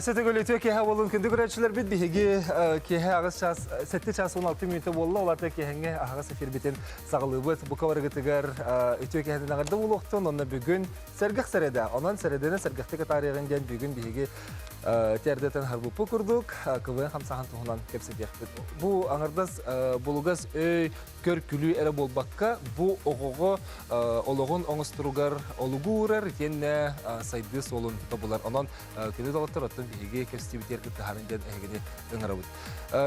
Сөтөгөл үтүө киэһэ буолун күндү көрөөччүлэрбит биһиги киэһэ аҕыс час 7 час 16 мүнүүтэ буолла ол аата киэһэҥҥэ аһаҕас эфирбитин саҕалыыбыт бука барыгытыгар үтүө киэһэтин аҕырда буолуохтун онно бүгүн сэргэх сэрэдэ онон сэрэдэни сэргэхтик атаарыаҕын диэн бүгүн биһиги тиэрдэтэн харбыппыт курдук КВН хамсааһын туһунан кэпсэтиэхпит бу аҥардас булугас өй көр-күлүү эрэ буолбакка, бу оҕоҕо олоҕун оҥосторугар олугу уурар итиэннэ сайдыы суолун тобулар. Онон күнү доҕоттор, оттон биһиги кэпсэтиибитигэр кыттыһарын диэн эһигини ыҥырабыт.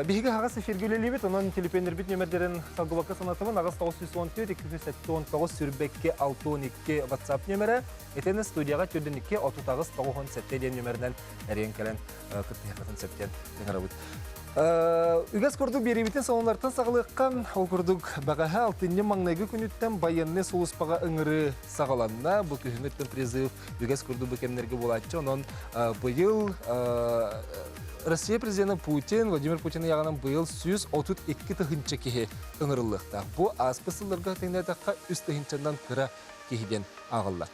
Биһиги аһаҕас эфиргэ үлэлиибит, онон телефоннэрбит нүөмэрдэрин салгыбакка санатабын аҕыс 914 279 сүүрбэкки 62 WhatsApp нүөмэрэ, итиэннэ студияҕа 42 38 97 диэн нүөмэринэн эрийэн кэлэн кыттыһыаххытын сөп диэн ыҥырабыт. Үгэс курдук биэриибитин сонуннартан саҕалыахха. Ол курдук бэҕэһээ алтынньы маҥнайгы күнүттэн байыаннай сулууспаҕа ыҥырыы саҕаланна. Бу күһүҥҥүттэн призыв үгэс курдук бу кэмнэргэ буолааччы. Онон быйыл Россия президенэ Путин, Владимир Путин ыйааҕынан быйыл 132 тыһыынча киһи ыҥырыллыахтаах. Бу ааспыт сылларга тэҥнээтэххэ үс тыһыынчанан кыра киһи диэн ааҕыллар.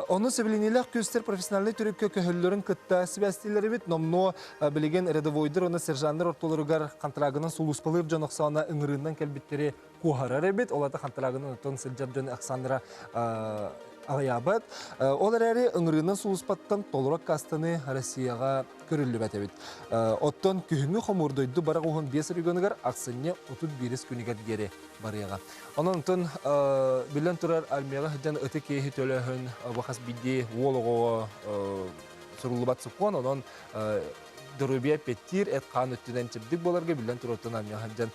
Ону сэбилэниилээх күүстэр профессиональнай төрүккэ көһөллөрүн кытта сибээстииллэрибит номнуо билигин рядовойдар уонна сержаннар ортолоругар хантараагынан сулууспалыыр дьон ахсаана ыҥырыынан кэлбиттэри куоһарар эбит. Ол аата хантараагынан оттон сылдьар дьон ахсааннара аҕыйаабат. Ол эрээри ыҥырыынан сулууспаттан толору аккаастаныы Россияҕа көрүллүбэт эбит. Оттон күһүҥҥү хомуур дойду барах уһун биэс регионугар ахсынньы 31 күнүгэр диэри барыаҕа. Онон онтон биллэн турар армияҕа сылдьан ытык киһи төлөөһүн бу хас биирдии уол оҕоҕо суруллубат сокуон, онон доруобуйа эппиэттиир, эт-хаан өттүнэн чэбдик буоларга биллэн турар оттон армияҕа сылдьан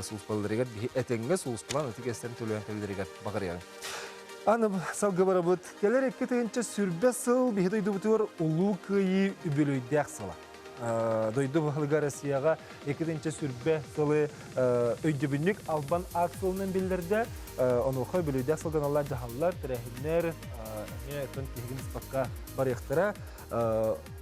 сулууспаларыгар биһи этэҥҥэ сулууспалаан ытык эстэн төлөөн кэлэллэригэр баҕарыаҕыҥ. Аны салгыы барабыт. Кэлэр 2020 сыл биһи дойдубутугар Улуу Кыайыы үбүлүөйдээх сыла. Дойду баһылыга Россияҕа 2020 сылы өйдөбүнньүк албан аат сылынан биллэрдэ. Онуоха үбүлүөйдээх сылганаллар дьаһаллар, тэрээһиннэр эмиэ тон тиһигин ыспакка барыахтара.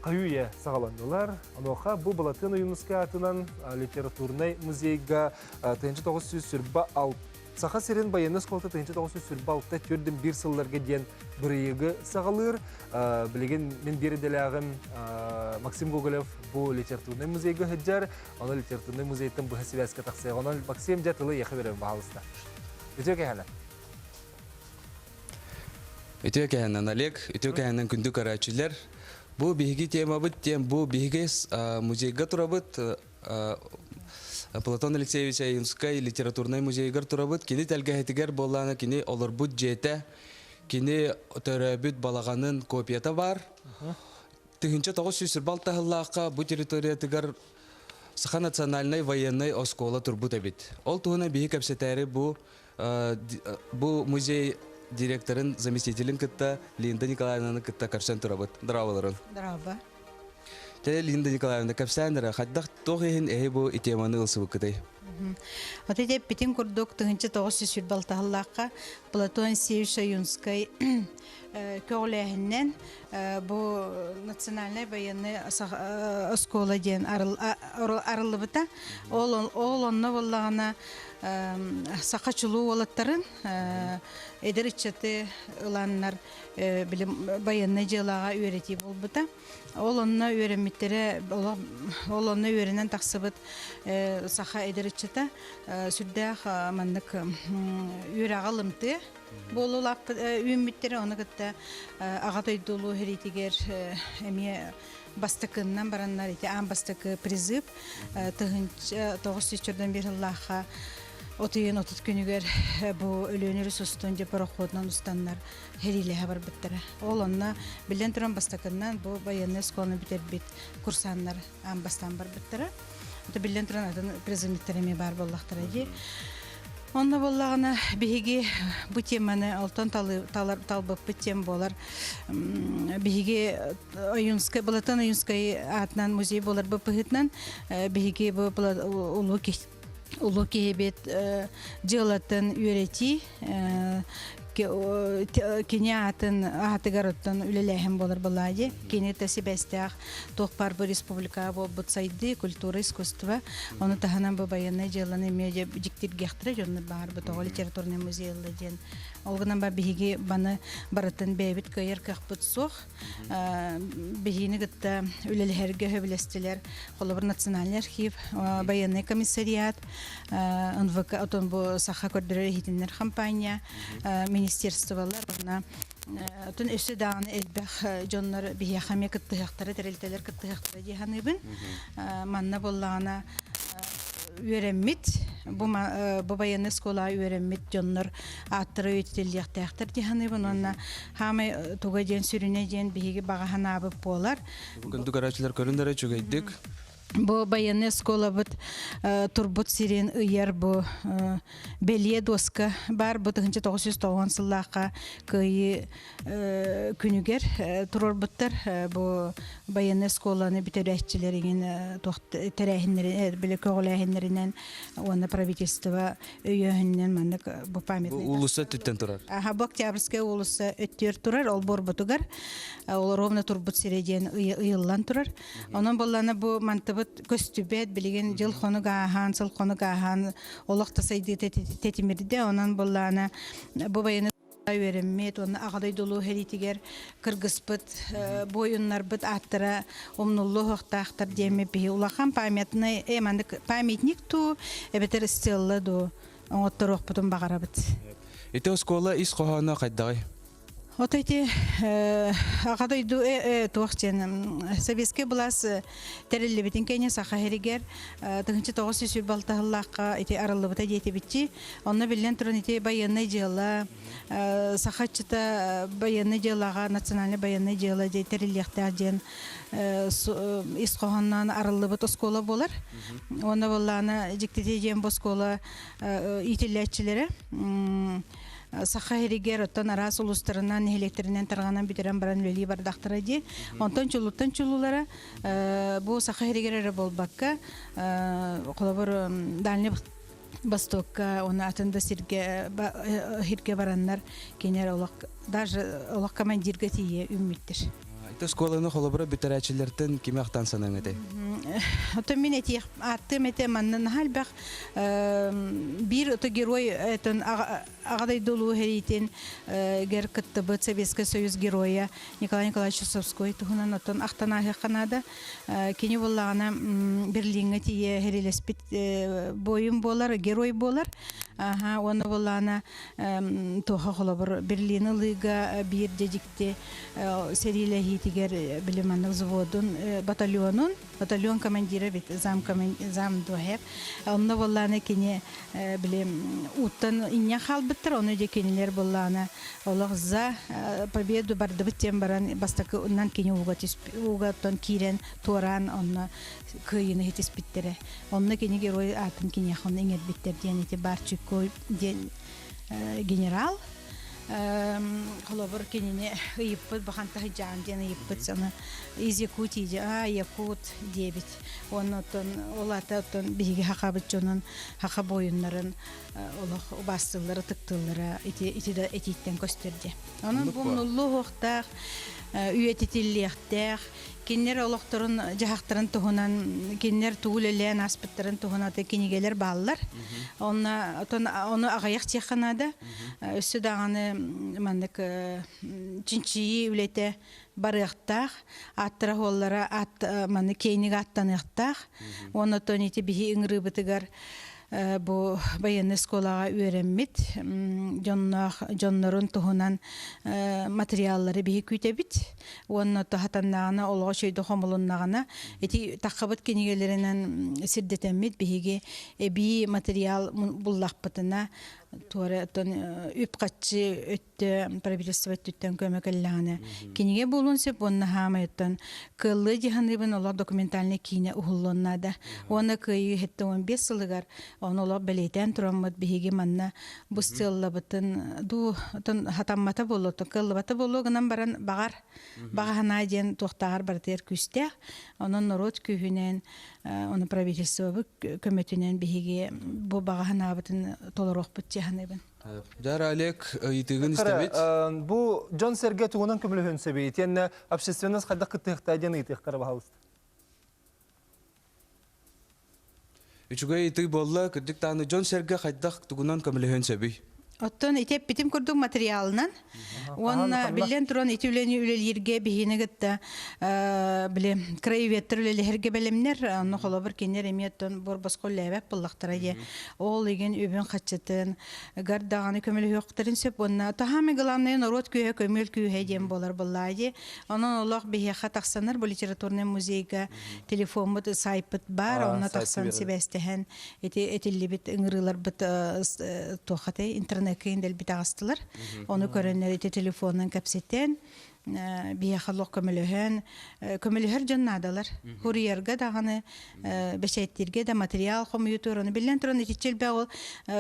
Хайы-үйэ саҕаланнылар. Онуоха бу Былатыан Ойуунускай аатынан литературнай музейга 1926 Саха сирин байыаннай оскуолата 1926 төрдүн биир сылларга диэн бырайыагы саҕалыыр. Билигин мин биир идэлээҕим Максим Гоголев бу литературнай музейга сылдьар. Онон литературнай музейтан быһа сибээскэ тахсыаҕа. Онон Максим дьэ тылы эйиэхэ берем, баһаалыста. Үтүө кэһэнэ. Үтүө кэһэнэн Олег, үтүө кэһэнэн күндү көрөөччүлэр. Бу биһиги темабыт диэн бу биһиги музейга турабыт Платон Алексеевич Айынскай литературнай музейыгар турабыт. Кини тэлгэһэтигэр буоллаана кини олорбут дьиэтэ, кини төрөөбүт балаҕанын копията баар. 1946 сыллаахха бу территориятыгар Саха национальнай военнай оскуола турбут эбит. Ол туһунан биһи кэпсэтээри бу бу музей директорын заместителин кытта Линда Николаевнаны кытта көрсөн турабыт. Здраволорун. Здраво. Тэ Линда Николаевна кэпсээн эрэ, хайдах туох иһин эһи бу теманы ылсыбыккытай? Вот эти эппитин курдук 1926 сыллаахха Платон Алексеевич Ойунскай көҕүлээһиннэн бу национальнай военный оскуола диэн арыллыбыта. Ол ол онно буоллаҕына саха чулуу уолаттарын эдэр ыччаты ыланнар билим байыаннай дьыалаҕа үөрэтии буолбута. Ол онно үөрэммиттэрэ ол онно үөрэнэн тахсыбыт саха эдэр ыччата сүрдээх маннык үөрэҕи ылымтыа буолуулаахпыт үүммүттэрэ ону кытта аҕа дойду улуу сэриитигэр эмиэ бастакыннан бараннар ити аан бастакы призыв 1991 сыллаахха от ыйын 30 күнүгэр бу Өлүөнэ өрүс устун дьэ пароходунан устаннар сэриилэһэ барбыттара. Ол онно биллэн туран бастакыннан бу военный оскуоланы бүтэрбит курсаннар аан бастаан барбыттара. Это биллэн туран атын призывниктар эмиэ баар буоллахтара дии. Онно буоллаҕына биһиги бу теманы олтон талбыппыт тем буолар. Биһиги Ойунскай, Былатан Ойунскай аатынан музей буолар быһыытынан биһиги бу улуу улуу киһибит дьыалатын үөрэтии. Кини аатын аатыгар оттон үлэлээһин буолар былаадьы. Кини та сибээстээх туох баар бу республика буолбут сайдыы, культура, искусство. Ону таһынан бу байыаннай дьыаланы эмиэ дьиктиргиэхтэрэ дьоннор баар бу тоҕо литературный музей ылла диэн. Ол гынан ба биһиги баны барытын бэйэбит кыайар кыахпыт суох. Биһиини кытта үлэлэһэргэ сөбүлэстилэр. Холобур, Национальный архив, байыаннай комиссариат, НВК, отон бу Саха көрдөрөр иһитиннэр компания, министерстволар уонна отон өссө даҕаны элбэх дьоннор биһиэхэ эмиэ кыттыһыахтара, тэрилтэлэр кыттыһыахтара дии саныыбын. Манна буоллаҕына үөрэммит, бу, бу байыаннай оскуолаҕа үөрэммит дьоннор ааттара үйэтитиллиэхтээхтэр дии саныыбын уонна хаамай туга диэн сүрүнэ диэн биһиги баҕа санаабыт буолар. Күндү көрөөччүлэр көрүн эрэ үчүгэйдик. Бу байыаннай оскуолабыт турбут сирин ыйар бу бэлиэ дуоска баар бу 1990 сыллаахха кыайыы күнүгэр туруорбуттар бу байыаннай оскуоланы бүтэрээччилэригин туох тэрээһиннэрин били көҕүлээһиннэринэн уонна правительство өйөөһүнүнэн маннык бу памятный Бу уулусса өттүттэн турар. Аха, бу Октябрьская уулусса өттүгэр турар, ол буорбутугар ол ровно турбут сирэ диэн ыйыллан турар. Онон буоллаана бу мантыбыт көстүбэт, билигин дьыл хонук ааһан, сыл хонук ааһан олох да сайдыыта тэтимирдэ. Онон буоллаана бу байыны үөрэммит уонна Аҕа дойду Улуу сэриитигэр кыргыспыт буойуннарбыт ааттара умнуллуо суохтаахтар диэммит биһи улахан памятный э маннык памятник дуу эбэтэр стелла дуу оҥотторуохпутун баҕарабыт. Ити оскуола ис хоһооно хайдаҕый? Вот эти Аҕа дойду туох диэн советскай былаас тэриллибитин кэннэ Саха сиригэр 1926 сыллаахха ити арыллыбыта диэтибитчи. Онно биллэн туран ити байыаннай дьыала саха ыччата байыаннай дьыалаҕа национальнай байыаннай дьыала диэн тэриллиэхтээх диэн ис хоһоонноон арыллыбыт оскуола буолар. Уонна буоллаҕына дьиктитэ диэн бу оскуола иитиллээччилэрэ Саха сиригэр оттон араас улуустарынан, нэһилиэктэринэн тарҕанан бүтэрэн баран үлэлии бардахтара дии. Онтон чулуттан чулуулара бу Саха сиригэр эрэ буолбакка, холобур, Дальний Востокка уонна атын да сиргэ сиргэ бараннар кинилэр олох даже олох командирга тиийэ үүммүттэр. Ити оскуоланы холобура бүтэрээччилэртэн кими ахтан санаҥ этэй? Оттон мин этиэх ааттыам этэ манна наһаа элбэх биир ото герой этон Аҕа дойду Улуу сэриитин гэр кыттыбыт Советскай Союз геройа Николай Николаевич Чусовской туһунан оттон ахтан ааһыахха наада. Кини буоллаҕына Берлиҥҥэ тиийэ сэриилэспит буойун буолар, герой буолар. Аха, уонна буоллаҕына туоха холобур Берлини ылыыга биир дьэ дьикти сэриилэһиитигэр били маннык взводун батальонун батальон командира эбит зам зам дуоһеп онно буоллаана кини били ууттан инньэ хаалбыттар ону дьэ кинилэр буоллаана олох за победу бардыбыт диэн баран бастакынан кини ууга уугаттан киирэн туораан онно кыайыыны хитиспиттэрэ онно кини герой аатын киниэхэ онно иҥэрбиттэр диэн ити Барчуко диэн генерал холобур кинини ыйыппыт бахан таһыдьаан диэн ыйыппыт саны из Якутии а якут диэбит уонна оттон ол ата оттон биһиги хахабыт дьонун хаха буойуннарын олох убаастыыллара ытыктыыллара ити ити да этииттэн көстөр диэ онон бу умнуллуо суохтаах үйэтитиллиэхтээх кинилэр олохторун дьаһахтарын туһунан кинилэр тугу үлэлээн ааспыттарын туһунан кинигэлэр бааллар онно отон ону аҕыйах диэххэ наада өссө даҕаны маннык чинчийии үлэтэ барыахтаах ааттара хуоллара аат маны киэҥник ааттаныахтаах уонна оттон ити биһи ыҥырыыбытыгар бу байыаннай оскуолаҕа үөрэммит дьонноох дьоннорун туһунан материаллары биһи күүтэбит уонна туһатаннаҕына олоҕо үчүгэйдик хомулуннаҕына ити таххабыт кинигэлэринэн сирдэтэммит биһиги эбии материал буллахпытына туора оттон үп-харчы өттө правительство өттүттэн көмө кэллэҕинэ кинигэ буолуон сөп уонна хаамай оттон кыаллыы дьаһаныыбын олох документальнай киинэ уһуллуон наада уонна кыайыы 75 сылыгар ону олох бэлиэтээн тураммыт биһиги манна бу сыаллабытын дуу отон хатаммата буолуо кыаллыбата буолуо гынан баран баҕар баҕа санаа диэн туохтааҕар барытыгар күүстээх онон норуот күүһүнэн. Ону правительствобыт көмөтүнэн биһиги бу баҕа санаабытын толоруохпут дии Дьара Олег ыйытыгын истэбит. Бу дьон-сэргэ тугунан көмөлөһүөн сөбүй? Итиэннэ общественность хайдах кыттыахтаа диэн ыйытыахтара баһалыста. Үчүгэй ыйытыы буолла, кырдьык даҕаны дьон-сэргэ хайдах тугунан көмөлөһүөн сөбүй? Оттон ити эппитим курдук материалынан уонна биллэн туран ити үлэни үлэлииргэ биһиини кытта били краеведтар үлэлэһэргэ бэлэмнэр онно холобур кинилэр эмиэ оттон буор-босхо үлэлээбэт буоллахтара диye ол игин үбүн хаччытын гар даҕаны көмөлөһүөхтэрин сөп уонна таһаамай главное норуот күүһэ көмүөл күүһэ диэн буолар буоллаа дии онон олох биһиэхэ тахсанар бу литературнай музейга телефоммут сайпыт баар онно тахсан сибээстэһэн ити этиллибит ыҥырыыларбыт туохатай интернекка индэлбит аҕыстылар ону көрөннөр ити телефонунан кэпсэтэн биһиэхэ олох көмөлөһөн көмөлөһөр дьон наадалар курьерга даҕаны бэчээттииргэ да материал хомуйутуур ону биллэн туран итиччэ элбэх ол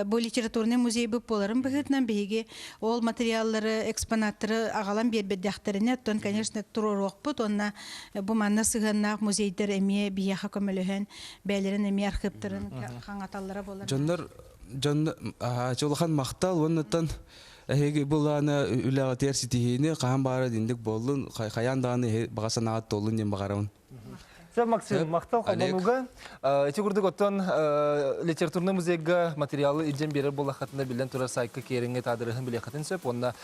бу литературный музейбыт буоларын быһыытынан биһиги ол материаллары экспонаттары аҕалан биэрбэтэхтэринэ оттон конечно туруоруохпут уонна бу манна сыһыаннаах музейдар эмиэ биһиэхэ көмөлөһөн бэйэлэрин эмиэ архыыптарын хаҥаталлара буолар. Дьоннор дьон улахан махтал уоннаттан эһиги былаана үлэҕитигэр ситиһиини хаһан баара динник буоллун хайаан даҕаны баҕа санааҕыт туоллун диэн баҕарабын. Сөп Максим, махтал холбонууга. Ити курдук оттон литературный музейга материалы илдьэн биэрэр буоллаххытына биллэн турар сайтка киэриҥҥэ таадырыһын билиэххитин сөп уонна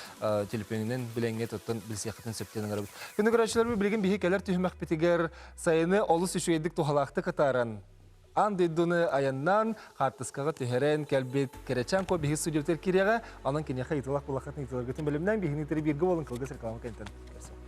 телефонунан билэҥҥэ оттон билсиэххитин сөп диэн ыҥырабыт. Күнү көрөөччүлэрбит билигин биһи кэлэр түһүмэхпитигэр Сайыны олус үчүгэйдик туһалаахтык атааран, аан дойдуну айаннаан, хаартыскаҕа түһэрэн кэлбит Кэрэчээн Ко биһи студиябытыгар киириэҕэ. Онон киниэхэ ыйытыылаах булаххытын ыйытыыларгытын бэлэмнээн биһигини кытары бииргэ буолан кылгас реклама кэнниттэн көрсүөхпүт.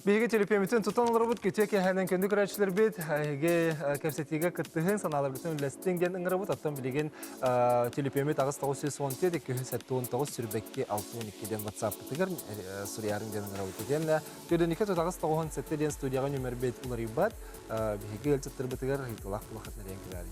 Биһиги төлөпүөммүтүн тутан олоробут күтүө киэһэнэн күндү көрөөччүлэрбит эһиги кэпсэтиигэ кыттыһын санааларгытын үллэстиҥ диэн ыҥырабыт оттон билигин төлөпүөммүт 8914 279 сүрбэкки 62 диэн ватсаппытыгар суруйаарыҥ диэн ыҥырабыт итиэннэ Төрдүнүкэ тутаҕас тоҕуһун сэттэ диэн студияҕа нүмербит уларыйбат. Биһиги ыалдьыттарбытыгар ыйытылаах булахат нэрийэн кэлээри.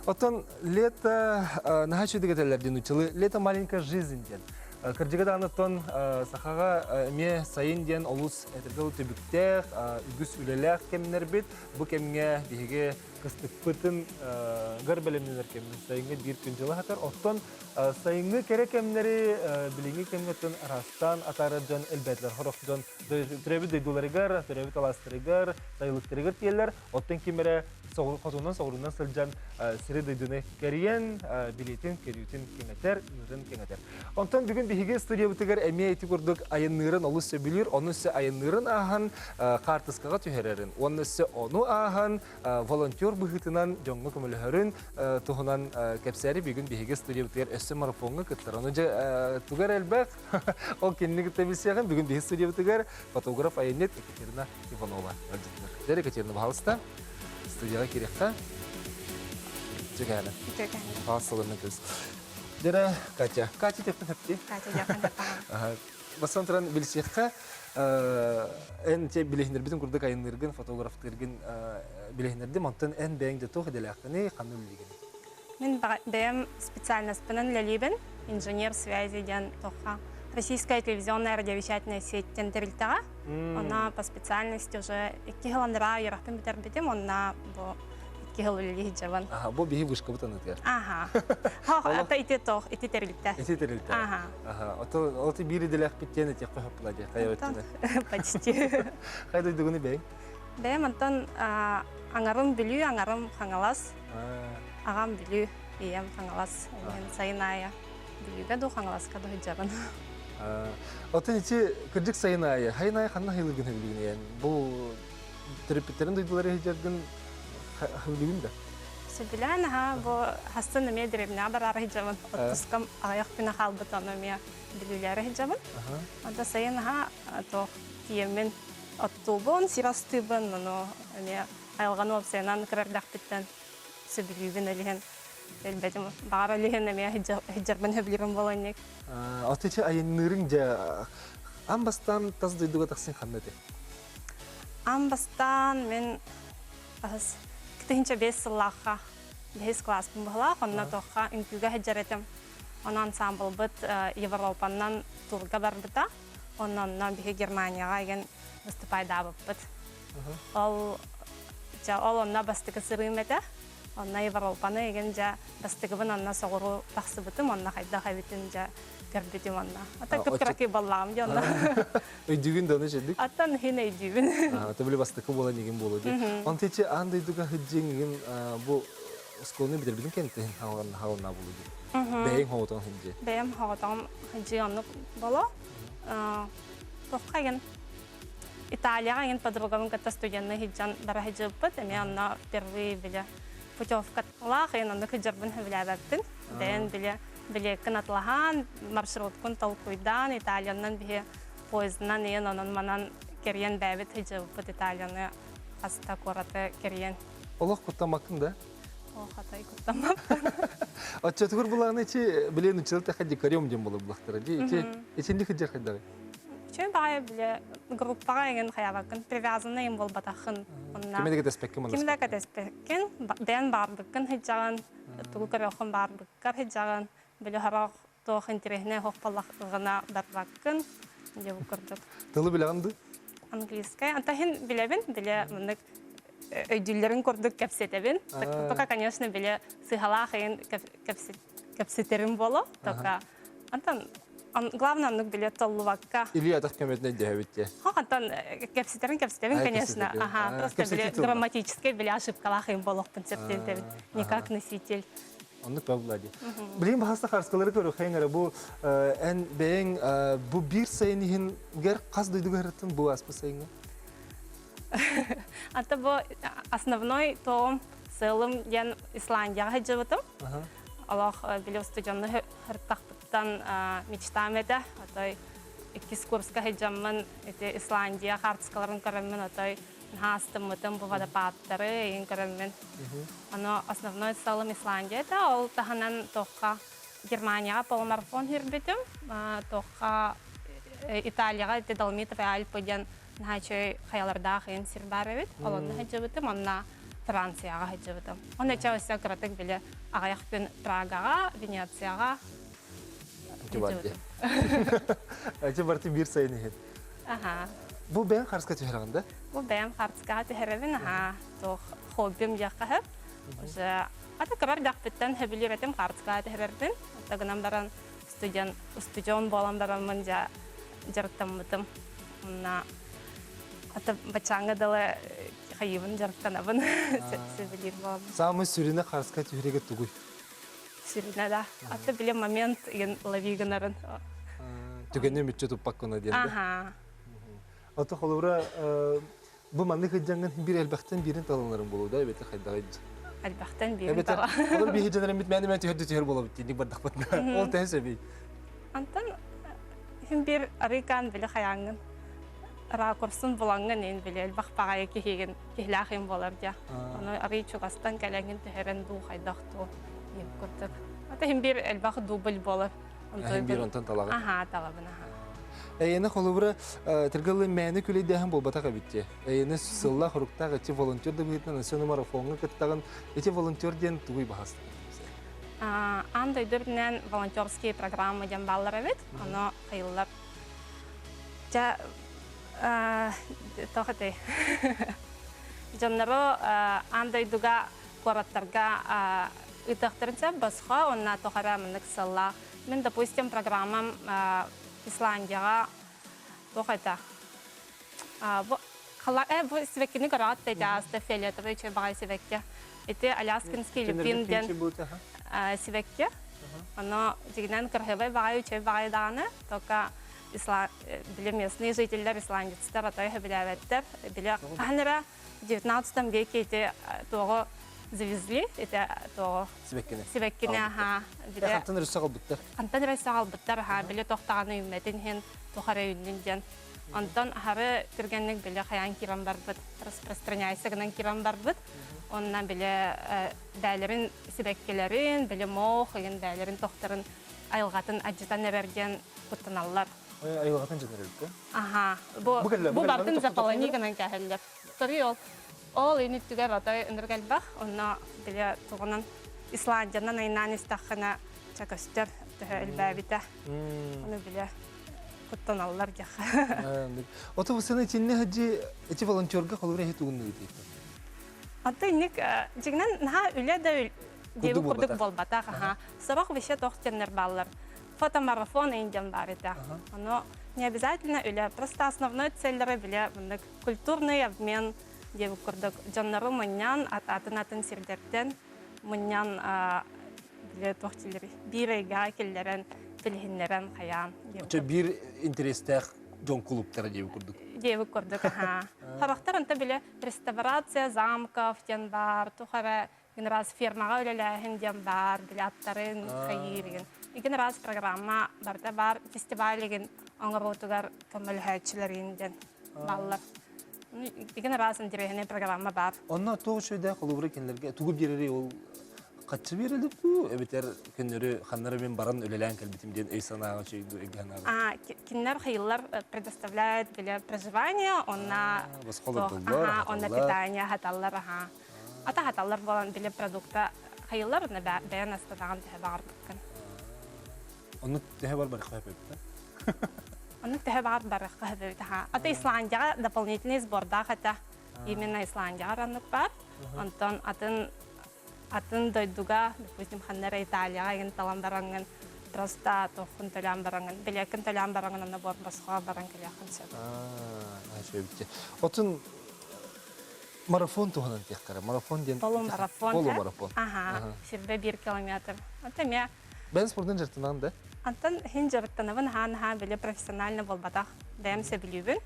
Оттон лето наһаа үчүгэй этэллэр диэн училы лето маленькая жизнь диэн. Кырдьыга даҕаны оттон сахаҕа эмиэ сайын диэн олус этэргэ түбүктээх, үгүс үлэлээх кэмнэрбит. Бу кэмҥэ биһиги кыстыкпытын гар бэлэмнэнэр кэммит сайыҥҥы биир күн дьыла сатар. Оттон сайыҥҥы кэрэ кэмнэри билиҥҥи кэмҥэ араастаан атаарар дьон элбээтилэр. Сорох дьон төрөөбүт дойдуларыгар, төрөөбүт алаастарыгар, сайылыктарыгар тиийэллэр. Оттон ким эрэ хотунан соҕуруунан сылдьан сири дойдуну кэрийэн, билиитин, көрүүтүн кэҥэтэр, ыырын кэҥэтэр. Онтон бүгүн биһиги студиябытыгар эмиэ ити курдук айанныырын олус сөбүлүүр, ону өссө айанныырын ааһан хаартыскаҕа түһэрэрин, уонна өссө ону ааһан волонтер быһыытынан дьоҥҥо көмөлөһөрүн туһунан кэпсээри бүгүн биһиги студиябытыгар өссө марафоҥҥа кыттар. Ону дьэ тугар элбэх, ол кинини кытта билсиэҕин бүгүн биһиги студиябытыгар фотограф айанньыт Екатерина Иванова ыалдьыттар. Дьэ, Екатерина, пожалуйста, студияҕа киириэххэ. Үтүөкээнэ. Үтүөкээнэ. Паасыларынан кырыс. Дьэ, Катя. Катя диэхпин сөптүү. Катя диэхпин сөп. Бастан туран билсиэххэ, эн те билиһиннэрбитин курдук айанныыргын, фотографтыыргын билиһиннэрдим. Онтон эн бэйэҥ де туох идэлээххиний, ханна үлэлиигиний? Мин бэйэм специальностьпынан үлэлиибин. Инженер связи диэн тохха Российская телевизионная радиовещательная сеть диэн тэрилтэҕэ. Онно по специальности уже икки сыл анараа үөрэхпин бүтэрбитим, онно бу икки сыл үлэлии сылдьабын. Аха, бу биһи вышкабыт анытыгар. Аха. Хох, ата ити тох, ити тэрилтэ. Ити тэрилтэ. Аха. Аха. Ото оти биир идэлээхпит диэн этиэххэ хөп дии, хайа өттүнэн. Почти. Хайа дойдугуну бэйэҥ? Бэйэм онтон аҥарым Бүлүү, аҥарым Хаҥалас. Аҕам Бүлүү, ийэм Хаҥалас. Мен сайын аайы Бүлүүгэ дуу, Хаҥаласка дуу сылдьабын. Оттон ити кырдьык сайын аайы, сайын аайы ханна хайылыгын сөбүлүүгүн Бу төрөппүттэрин дойдулары сылдьаргын сөбүлүүгүн да? Сөбүлээн аха бу хастан эмиэ дэриэбинэҕэ бараары сылдьабын. Отпускам аҕыйах күнэ хаалбыт ону эмиэ бүлүүлээри сылдьабын. Онто сайын аха туох тиийэммин оттуубун, сир астыыбын, ону эмиэ айылҕаны уопсайынан кыра эрдэхпиттэн сөбүлүүбүн ол иһин. Билбэтим. Баҕар олиһин эмиэ сылдьарбын сөбүлүүрүм буолуонньук. Отуча айанныырыҥ дьэ аан бастаан тас дойдуга тахсын ханна этэй? Аан бастаан мин хаһыс 2005 сыллаахха бэһис класспын быһылаах, онно туохха үҥкүүгэ сылдьар этим. Онон ансамблбыт Европаннан турга барбыта. Онно онно биһи Германияҕа игин выступайдаабыппыт. Ол дьэ ол онно бастакы сырыым этэ. Онно Европаны игин дьэ бастакыбын онно соҕуруу тахсыбытым, онно хайдах эбитин дьэ көрбүтүм онно. Ата кып-кыракый баллаҕым дьэ онно. Өйдүүгүн да ону чэдик? Аттан иһин өйдүүбүн. Ата били бастакы буолан игин буолуо дии. Онто ичи аан дойдуга сылдьыаҥ игин бу оскуоланы бүтэрбитин кэнниттэн хаҕылна буолуо дии. Бэйэҥ хоҕотоҥ сылдьыа. Бэйэм хоҕотоҕум сылдьыа оннук боло. Туохха игин Италияҕа игин подругабын кытта студенныы сылдьан бара сылдьыбыппыт. Эмиэ онно впервые били путевкалаах игин оннук сылдьарбын сөбүлээбэппин. Бэйэн били билиэккин атылаһан, маршруткун толкуйдаан, Италиянан биһи поездынан иэн онон-манан кэрийэн бэйэбит сылдьыбыппыт Италияны хаста куораты кэрийэн. Олох куттаммаккын да? О, хатай куттаммаппын. Оччотугар булааны ичи билен учил тэхэ дикарем диэн буолар булахтара. Ди ичи ичинди кыдьар хайдагы? Үчүгэй баҕайы бile группаҕа эҥин хайабаккын привязанный им буолбатаххын. Онна Кими да кэтэспэккин Кими да кэтэспэккин, бэйэн баарбыккын сылдьаҕын, тугу көрүөххүн баарбыккар сылдьаҕын, били сорох туох интэриэһинэй оһох буоллаҕына барбаккын дьэ бу курдук. Тылы билэҕин дуу? Английскай. Anta иһин билэбин, биле маннык өйдүүллэрин курдук кэпсэтэбин. Только, конечно, биле сыһалаах ыйын кэпсэтерим боло. Только антан главное оннук биле толлубакка. Или атах көмөтүнэн дөһөбүт те. Антон кэпсэтерин кэпсэтэбин, конечно. Ага, просто биле грамматический биле ошибкалаах ыйын болохпун септентэбин. Не как носитель. Оннук бабла дии. Билигин баһаста харыскалары көрүөххэ эрэ бу эн бэйэҥ бу биир сайын иһингэр хас дойдуга ырыттын бу ааспыт сайыҥҥа? Ата бу основной тоом сыалым диэн Исландияҕа сылдьыбытым. Олох били устудьонну ыртахпыттан мечтам этэ. Отой иккис курска сылдьаммын ити Исландия хаартыскаларын көрөммүн отой наһаа астыммытым бу водопадтары эйин көрөммүн. Ону основной сыалым Исландия этэ. Ол таһынан туохха Германияҕа полумарафон сүүрбүтүм. Туохха Италияҕа ити Доломитовые Альпы диэн наһаа үчүгэй хайалардаах ыйын сир баар эбит. Ол онно сылдьыбытым, онно Францияҕа сылдьыбытым. Онно өссө өссө кыратык били аҕыйах күн Прагаҕа, Венецияҕа сылдьыбытым. Эти барты биир сайын иһин. Аха. Бу бэйэҥ харыска түһэрэҕин да? Бу бэйэм харыскаҕа түһэрэбин, аха. Туох хоббим диэххэ сөп. Уже ата кыбар дьахпыттан сөбүлүүр этим харыскаҕа түһэрэрбин. Ата гынан баран студент, устудьуон буолан бараммын дьэ дьарыктаммытым. Онно ата баччааҥҥа дылы хайыыбын дьарыктанабын сөбүлүүр буолабын. Саамай сүрүнэ харыска түһэригэ тугуй? Сүрүнэ да. Ата били момент игин лови гынарын. Түгэни мүччү туппаккына диэн да. Аха. Ото холобура бу маннык ыдьаҥҥын биир элбэхтэн биирин таланарым буолуо да эбэтэр хайдаҕый Элбэхтэн биирин Эбэтэр тала. олор биһи дьонорыммыт мээнэ мээнэ түһэр түһэр буолабыт диник бардахпытына ол тэһэ сөбүй Антон иһин биир арыыкаан били хайааҥҥын ракурсун булаҥҥын иин били элбэх баҕайы киһигин киһилээх им буолар дьэ. Ону арый чугастан кэлэҥҥин түһэрэн дуу хайдах дуу диэн курдук. Ата иһин биир элбэх дубль буолар. Иһин биир онтон талаҕын. Аха талабын аха. Эйэни холобура тыргылы мээнэ күлэйдээһин буолбатах эбит дии. Эйэни сыллаах уруктаах ити волонтер да быһыытынан өссө марафоҥҥа кыттаҕын. Ити волонтер диэн тугуй баһастык? Аан дойду үрдүнэн волонтерские программы диэн бааллар эбит. Ону хайыллар. Дьэ, тоох этэй? Дьоннору аан дойдуга куораттарга ыытыахтарын сөп босхо уонна тоҕо эрэ маннык сыаллаах. Мин, допустим, программам Исландияҕа туох этэ? Бу бу сибэккини көрөҕүт да ааста фиолетовый үчүгэй баҕайы сибэкки. Ити Аляскинский люпин диэн сибэкки. Ону дьигинэн кырһыбай баҕайы үчүгэй баҕайы даҕаны, только били местные жителлэр исландецтар отой сөбүлээбэттэр. Били хаһан эрэ XIX веке ити туоҕу завезли, ити туоҕу сибэккини. Сибэккини аха. Били хантан өрүссэ қалбыттар. Хантан өрүссэ қалбыттар аха. Били тохтаҕаны үүммэтин иһин туох эрэ үүннүн диэн. Онтон аһары түргэнник били хайаан киирэн барбыт, распространяйся гынан киирэн барбыт. Онно били бээлэрин сибэккилэрин, били мох, игин бээлэрин тохторун айылҕатын адьытан эрэр диэн куттаналлар. Айылҕатын дьонор эбит Аха. Бу бу бартын заполони гынан кэһэллэр. Сори ол ол ини түгэр отой ынырык элбэх. Онно били тугунан Исландиянан айнаан истэххинэ ча көстөр төһө элбээбитэ. Ону биле куттаналлар диэххэ. Ото бу сана итиннэ хаджи эти волонтерга холобура эһи тугунну ыытыйттан. Ата инник дьиҥинэн наһаа үлэ да диэби курдук буолбатах. Аха. Сорох вообще тох теннер бааллар. Фотомарафон индиан баар этэ. Ону не обязательно үлэ, просто основной целлэрэ биле мыннык культурный обмен диэби курдук дьоннору мунньан атын-атын сирдэртэн мунньан били туох дииллэрий биир ыйга киллэрэн билиһиннэрэн хайаан Чэ биир интэриэстээх дьон кулууптара диэбит курдук. Диэбит курдук, аха. Харахтар онто били реставрация замков диэн баар, туох эрэ генерал фермаҕа үлэлээһин диэн баар, били аттарын хайыыр игин. Игин араас программа барыта баар, фестиваль игин оҥоруутугар көмөлөһөөччүлэрин диэн бааллар. Игин араас интэриэһинэй программа баар. Онно туох үчүгэйдээх холобура кинилэргэ тугу биэрэрий ол хаччы биэрэлэр дуу эбэтэр көннөрү ханнара мен баран үлэлээн кэлбитим диэн өй санааҕа үчүгэй өйгө санааҕа А, кинилэр хайыллар предоставляют для проживания, онна босхолордуллар, онна питание хаталлар, аха. Ата хаталлар буолан бile продукта хайыллар, онна бэйэн астатаҕын төһө баҕарбыккын. Онну төһө бар барыхха хөпөбүт Оннук төһө баҕар барыхха хөпөбүт, аха. Ата Исландияҕа дополнительный сбордаах этэ. Именно Исландияҕа раннык бар. Онтон атын атын дойдуга, допустим, ханна эрэ Италияҕа игин талан бараҥҥын, просто туоххун төлөөн бараҥҥын, билиэккин төлөөн бараҥҥын онно буор босхо баран кэлиэххин сөп. Аа, сөбүттэ. Отун марафон туһунан тиэххэрэ. Марафон диэн Полумарафон. Полумарафон. Аха, сирбэ биир километр. Ото эмиэ Бэн спордун дьарыктанаҕын да? Антон хин дьарыктанабын аһаан-аһаан били профессионально буолбатах. Бэйэм сөбүлүүбүн.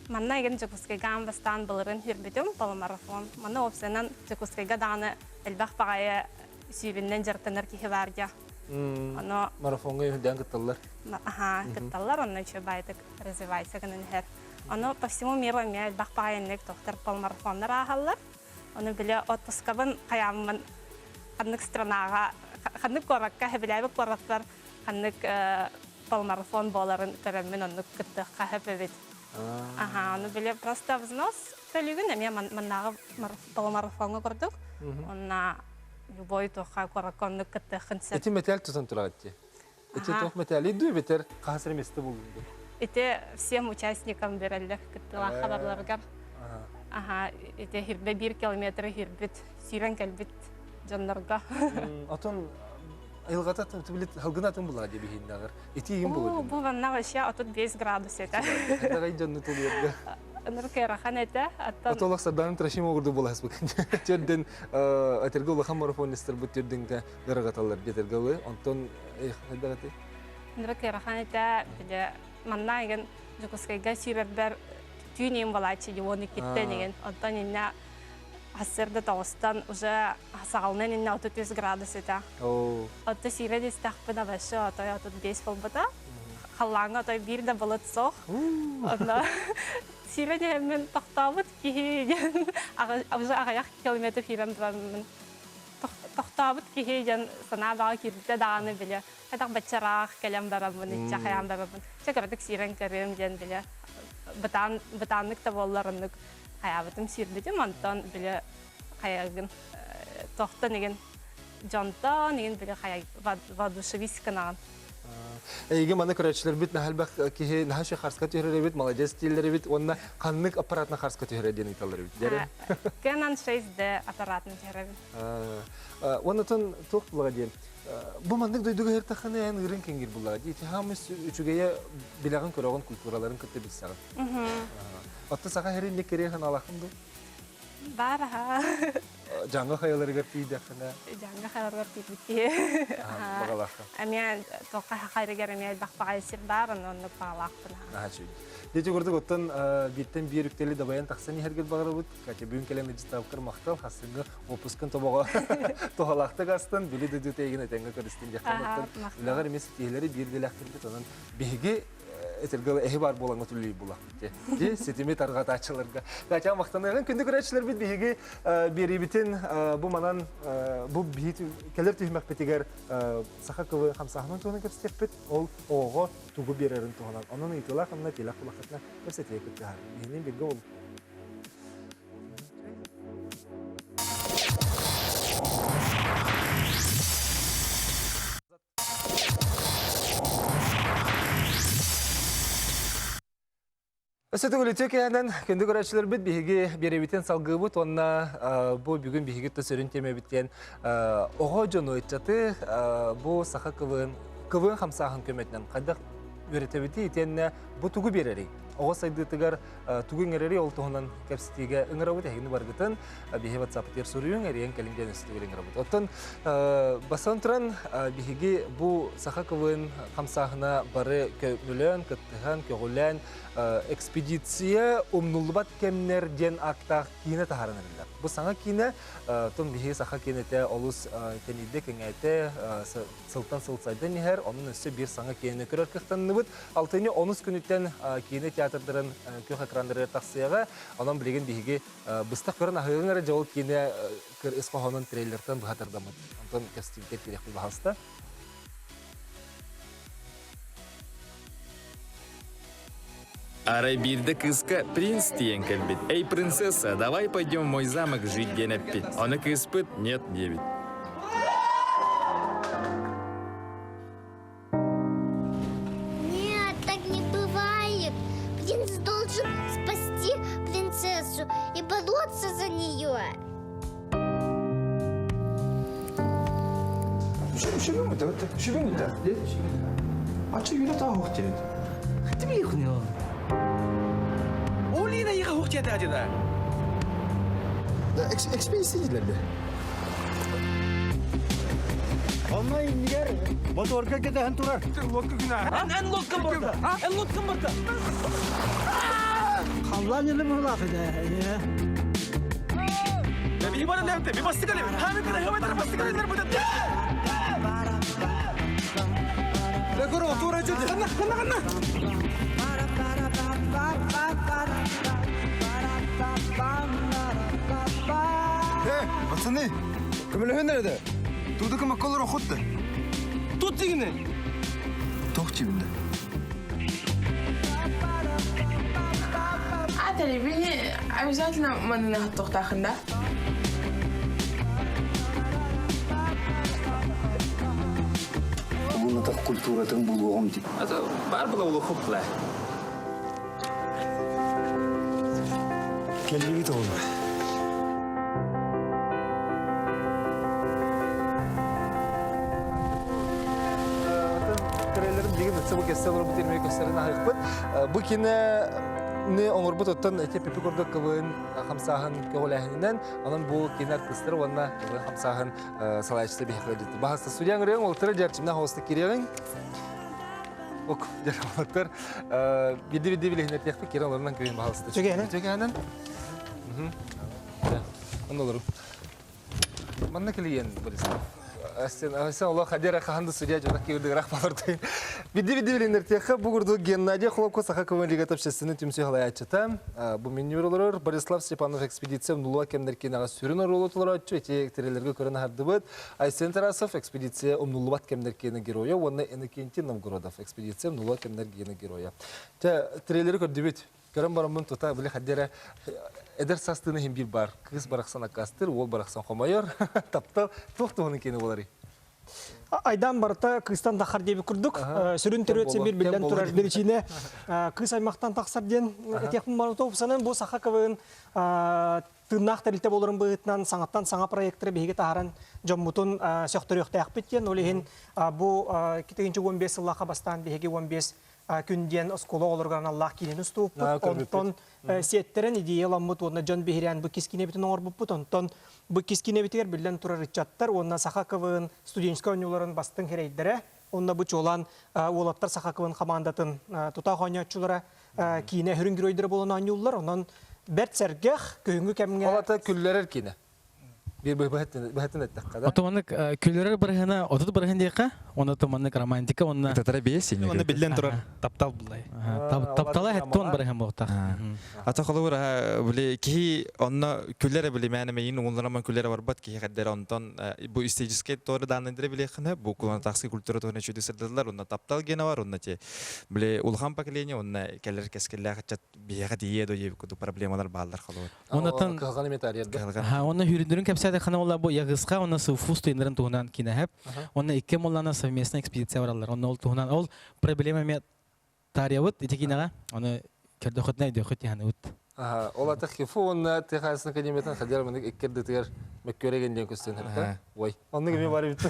Манна эгин Дьокуускайга аан бастаан былырын хүрбүтүм полумарафон. Манна уопсайынан Дьокуускайга даҕаны элбэх баҕайы сүүрүннэн дьарыктанар киһи баар дьа. Ону марафоҥҥа үрдээн кытталлар. Аха, кытталлар, онно үчүгэй баайдык развивайся гынан иһэр. Ону по всему миру эмиэ элбэх баҕайы тохтор полумарафоннар ааһаллар. Ону били отпускабын хайааммын ханнык странаҕа, ханнык куоракка, хэбилээбит куораттар ханнык полумарафон буоларын көрөммүн оннук кыттыахха сөп эбит. Аха, ону били просто взнос төлүүгүн эмиэ маннааҕы полумарафоҥҥа курдук. Онна любой туохха куоракка оннук кыттыаххын сөп. Ити мэтээл тутан тураҕыт дии. Ити туох мэтээлий дуу эбэтэр хаһыс эрэ миэстэ буллун дуу? Ити всем участникам берэллэр кыттыылаах хабарларыгар. Аха, ити хирбэ биир километры хирбит, сүүрэн кэлбит дьоннорго. Отон айылҕата билит халгын атын булаа дии биһииннэҕэр. Ити иһин булар. Бу манна вообще 35 градус этэ. Дагай дьонну тулуйарга. Ынырык ыарахан этэ. Аттан Отолох Сардаана Трофимова курдук буоласпыт. Төрдөн этерге улахан марафонистар бу төрдүнкэ ыарагаталлар диэтэргэ Онтон хайдах этэй? Ынырык ыарахан этэ. Били манна игин Дьокуускайга сүүрэрбэр түүн иин буолааччы уон иккиттэн игин. Онтон иннэ сарсыарда тоҕустан уже саҕалынан иннэ 33 градус этэ. Отто сүүрэн истэхпинэ вообще отой 35 буолбута. Халлааҥҥа отой биир да былыт суох. Онно сүүрэн иһэммин тохтообут киһи диэн уже аҕыйах километр киирэн тураммын тохтообут киһи диэн санаа баҕа киирбитэ даҕаны били хайдах баччараах кэлэн бараммын иччэ хайаан барабын чэ кыратык сиирэн көрүөм диэн били бытаан бытааннык да буоллар оннук хайаабытым сиирбитим онтон били хайагын тохтон игин дьонтон игин били хайа воодушевись гынаҕын Эйиги маны көрөөччүлэрбит наһаа элбэх киһи наһаа үчүгэй харска түһэрэр эбит, молодец дииллэр эбит уонна ханнык аппаратынан харска түһэрэр диэн ыйыталлар эбит. Дьэрэ. Canon 6D аппаратынан түһэрэбин. Уоннатон туох булаҕа диэн бу маннык дойдуга иһэртэххинэ эн ыырын кэҥиир буллаҕа дии. Хаамыс үчүгэйэ билэҕин көрөҕүн культураларын кытта билсэҕин. Оттон саха сирин кэриэ санаалааххын дуу? Баар аха. Дьаҥҥа хайаларыгар тиийдэххинэ. Дьаҥҥа хайаларыгар тиийбит киһи. Баҕалаахха. Эмиэ туохха хайрыгар эмиэ элбэх баҕайы сир баар, онно оннук баҕалаахпын. Наһаа үчүгэй. Дьэ курдук оттон бииртэн биир үктэли дабайан тахсан иһэргэр баҕарабыт. Катя бүгүн кэлэн ыдьытаабыккар махтал. Хассыҥҥы уоппускун тобоҕо туһалаахтык астын, били дойду тэйигин этэҥҥэ көрүстүн диэххэ. Оттон үлэҕэр эмиэ ситиһиилэри биир дэлээхтэрбит. Онон биһиги. Этэргэ эһи бар буолаҥҥа түллүй булахпыт дии. Ситими тарҕатааччыларга. Катя махтаныаҕын күндү көрөөччүлэрбит биһиги биэриибитин бу манан бу биһи кэлэр түһүмэхпитигэр саха кылы хамсааһынын туһунан кэпсэтиэхпит. Ол оҕоҕо тугу биэрэрин туһунан. Онон ыйытыылаах онно тилэх булаххытына кэпсэтиэ кыттыһар. Биһини биргэ ол Өссө төгүл үтүө киэһэнэн күндү көрөөччүлэрбит биһиги биэрэбитин салгыыбыт уонна бу бүгүн биһиги сөрүн тиэмэбит диэн оҕо дьону ыччаты бу саха кылын кылын хамсааһын көмөтүнэн хайдах үөрэтэбитий итиэннэ бу тугу биэрэрий оҕо сайдыытыгар тугу иҥэрэрий ол туһунан кэпсэтиигэ ыҥырабыт эһигини баргытын биһи WhatsApp-тыгар суруйуҥ эрийэн кэлин диэн өссө төгүл ыҥырабыт оттон бастан туран биһиги бу саха кылын хамсааһына бары көмөлөөн кыттыһан көҕүлээн экспедиция умнуллубат кэмнэр диэн ааттаах киинэ таһааран эрэллэр бу саҥа киинэ тон биһиги саха киинэтэ олус тэнийдэ кэҥээтэ сылтан сыл сайдан иһэр, онон өссө биир саҥа киинэни көрөр кыахтанныбыт. Алтынньы онус күнүттэн киинэ театрдарын күөх экраннарыгар тахсыаҕа. Онон билигин биһиги быстах көрөн аһыаҕыҥ эрэ дьол киинэ ис хоһоонун трейлертан быһа тардаммыт. Онтон кэстиибитэ киириэхпит баһаалыста. Арай биирдэ кыыска принц тиийэн кэлбит. «Эй, принцесса, давай пойдем в мой замок жить» диэн эппит. Ону кыыспыт «нет» диэбит. Нет, так не бывает. Принц должен спасти принцессу и бороться за нее. Онно иннигэр моторга кэтэһэн турар. Эн лодкам барда. Эн лодкам барда. Халлаан илим ылаах Э, пацаны, көмөлөһөн эрэ Тудыка макколор охотта. Тут дигини. Тох чибинде. Аата, обязательно манына хаттохтаахын да? Угунатах культуратын булуоҕум дии. Бар была улухупла. Кэллибит оҕолор. Трейлерин билигин өссө бу кэссе олорбут ирмей көстөрүн аһыахпыт. Бу кинини оҥорбут оттон эти пипи курдук кыбын хамсааһын көҕүлээһининэн, онон бу кине артыыстары уонна кыбын хамсааһын салайааччыта биһиэхэ ыалдьытты. Баһаста судьяң ырыаҥ олтара дьарчымна хоста кириэҕиҥ. Ок, дьаралаттар бидди-бидди билиһинэртиэхпит кирен олорунан күйүн баһалыста. Чөгэһинэн. Чөгэһинэн. Онно олору. Манна клиент Борисов. Астен, астен олох хадера хаһан да судья дьонок киирдиграх балырды. Бидди-бидди билиннэртиэххэ бу курдук Геннадий Хлопко Саха КВН лигата общественный түмсүү халаяччыта. Бу меню олорор Борислав Степанов экспедиция умнулуа кэмнэр кинаҕа сүрүн оруолу толорооччу эти тирелерге көрөн аһардыбыт. Айсен Тарасов экспедиция умнуллубат кэмнэр киэнэ геройа уонна Иннокентий Новгородов экспедиция умнуллубат кэмнэр киэнэ геройа. Тэ трейлери көрдүбүт. Көрөн бараммын тута били хаддера эдэр састыны иһин биир бар. Кыыс барахсан аккастыр, уол барахсан хомойор. Таптал туох туһунан киэнэ буоларый? Айдан барыта кыыстан тахар диэбит курдук сүрүн төрүөт син бир биллэн турар биричиинэ кыыс аймахтан тахсар диэн этиэхпин барыта санан бу саха КВН тыыннаах тэрилтэ буоларын быһыытынан саҥаттан саҥа проекттары биһиги таһааран дьоммутун сөхтөрүөхтээхпит диэн ол иһин бу 2015 сыллаахха бастаан биһиги 15 күн диэн оскуола оҕолоругар аналлаах киинэни устубуппут. Онтон сиэттэрэн идея ыламмыт уонна дьон биһирээн бу иккис киинэбитин оҥорбуппут. Онтон бу иккис киинэбитигэр биллэн турар ыччаттар уонна Саха КВН студенческай оонньууларын бастыҥ сирэйдэрэ уонна бу чуолаан уолаттар Саха КВН хамаандатын тутаах оонньооччулара киинэ сүрүн геройдара буолан оонньууллар. Онон бэрт сэргэх күһүҥҥү кэмҥэ Ол ата күллэрэр киинэ. Биир быһатын эттэххэ да. Ото маннык күлэрэр бырыһына 30 бырыһын диэххэ, онно то маннык романтика онно Татара бес Онно биллэн турар таптал буллай. Таптала хеттон бырыһын буолтах. Ата холобур били киһи онно күлэрэ били мээнэ мейин уҥуллараман күлэрэ барбат киһи хаддера онтон бу историческай туора дааннайдара билиэххинэ бу куланатахский культура туһунан үчүгэй сырдатылар онно таптал гена бар онно те били улахан поколение онно кэлэр кэскиллээх ыччат биһиэхэ тиийиэ до диэбит курдук проблемалар бааллар холобур. Оннотон кыһалҕаны эмиэ таарыйарга. Онно хүрүндүрүн кэпсээтэххинэ ула бу Ягыска онно Сыфу студеннарын туһунан кинэһэп. Онно икки моллана совместная экспедиция бараллар. Онно ол туһунан ол проблема эмиэ таарыйабыт ити кинэҕэ. Оны көрдөхөтүнэ өйдөхөт тиһаныбыт. Ол ата ХИФУ уонна тыа хаһаайыстыбатын академиятын хадьар маннык икки ардытыгар мөккүөрэ диэн көстөн һэртэ. Ой, оннук эмиэ бар эбит.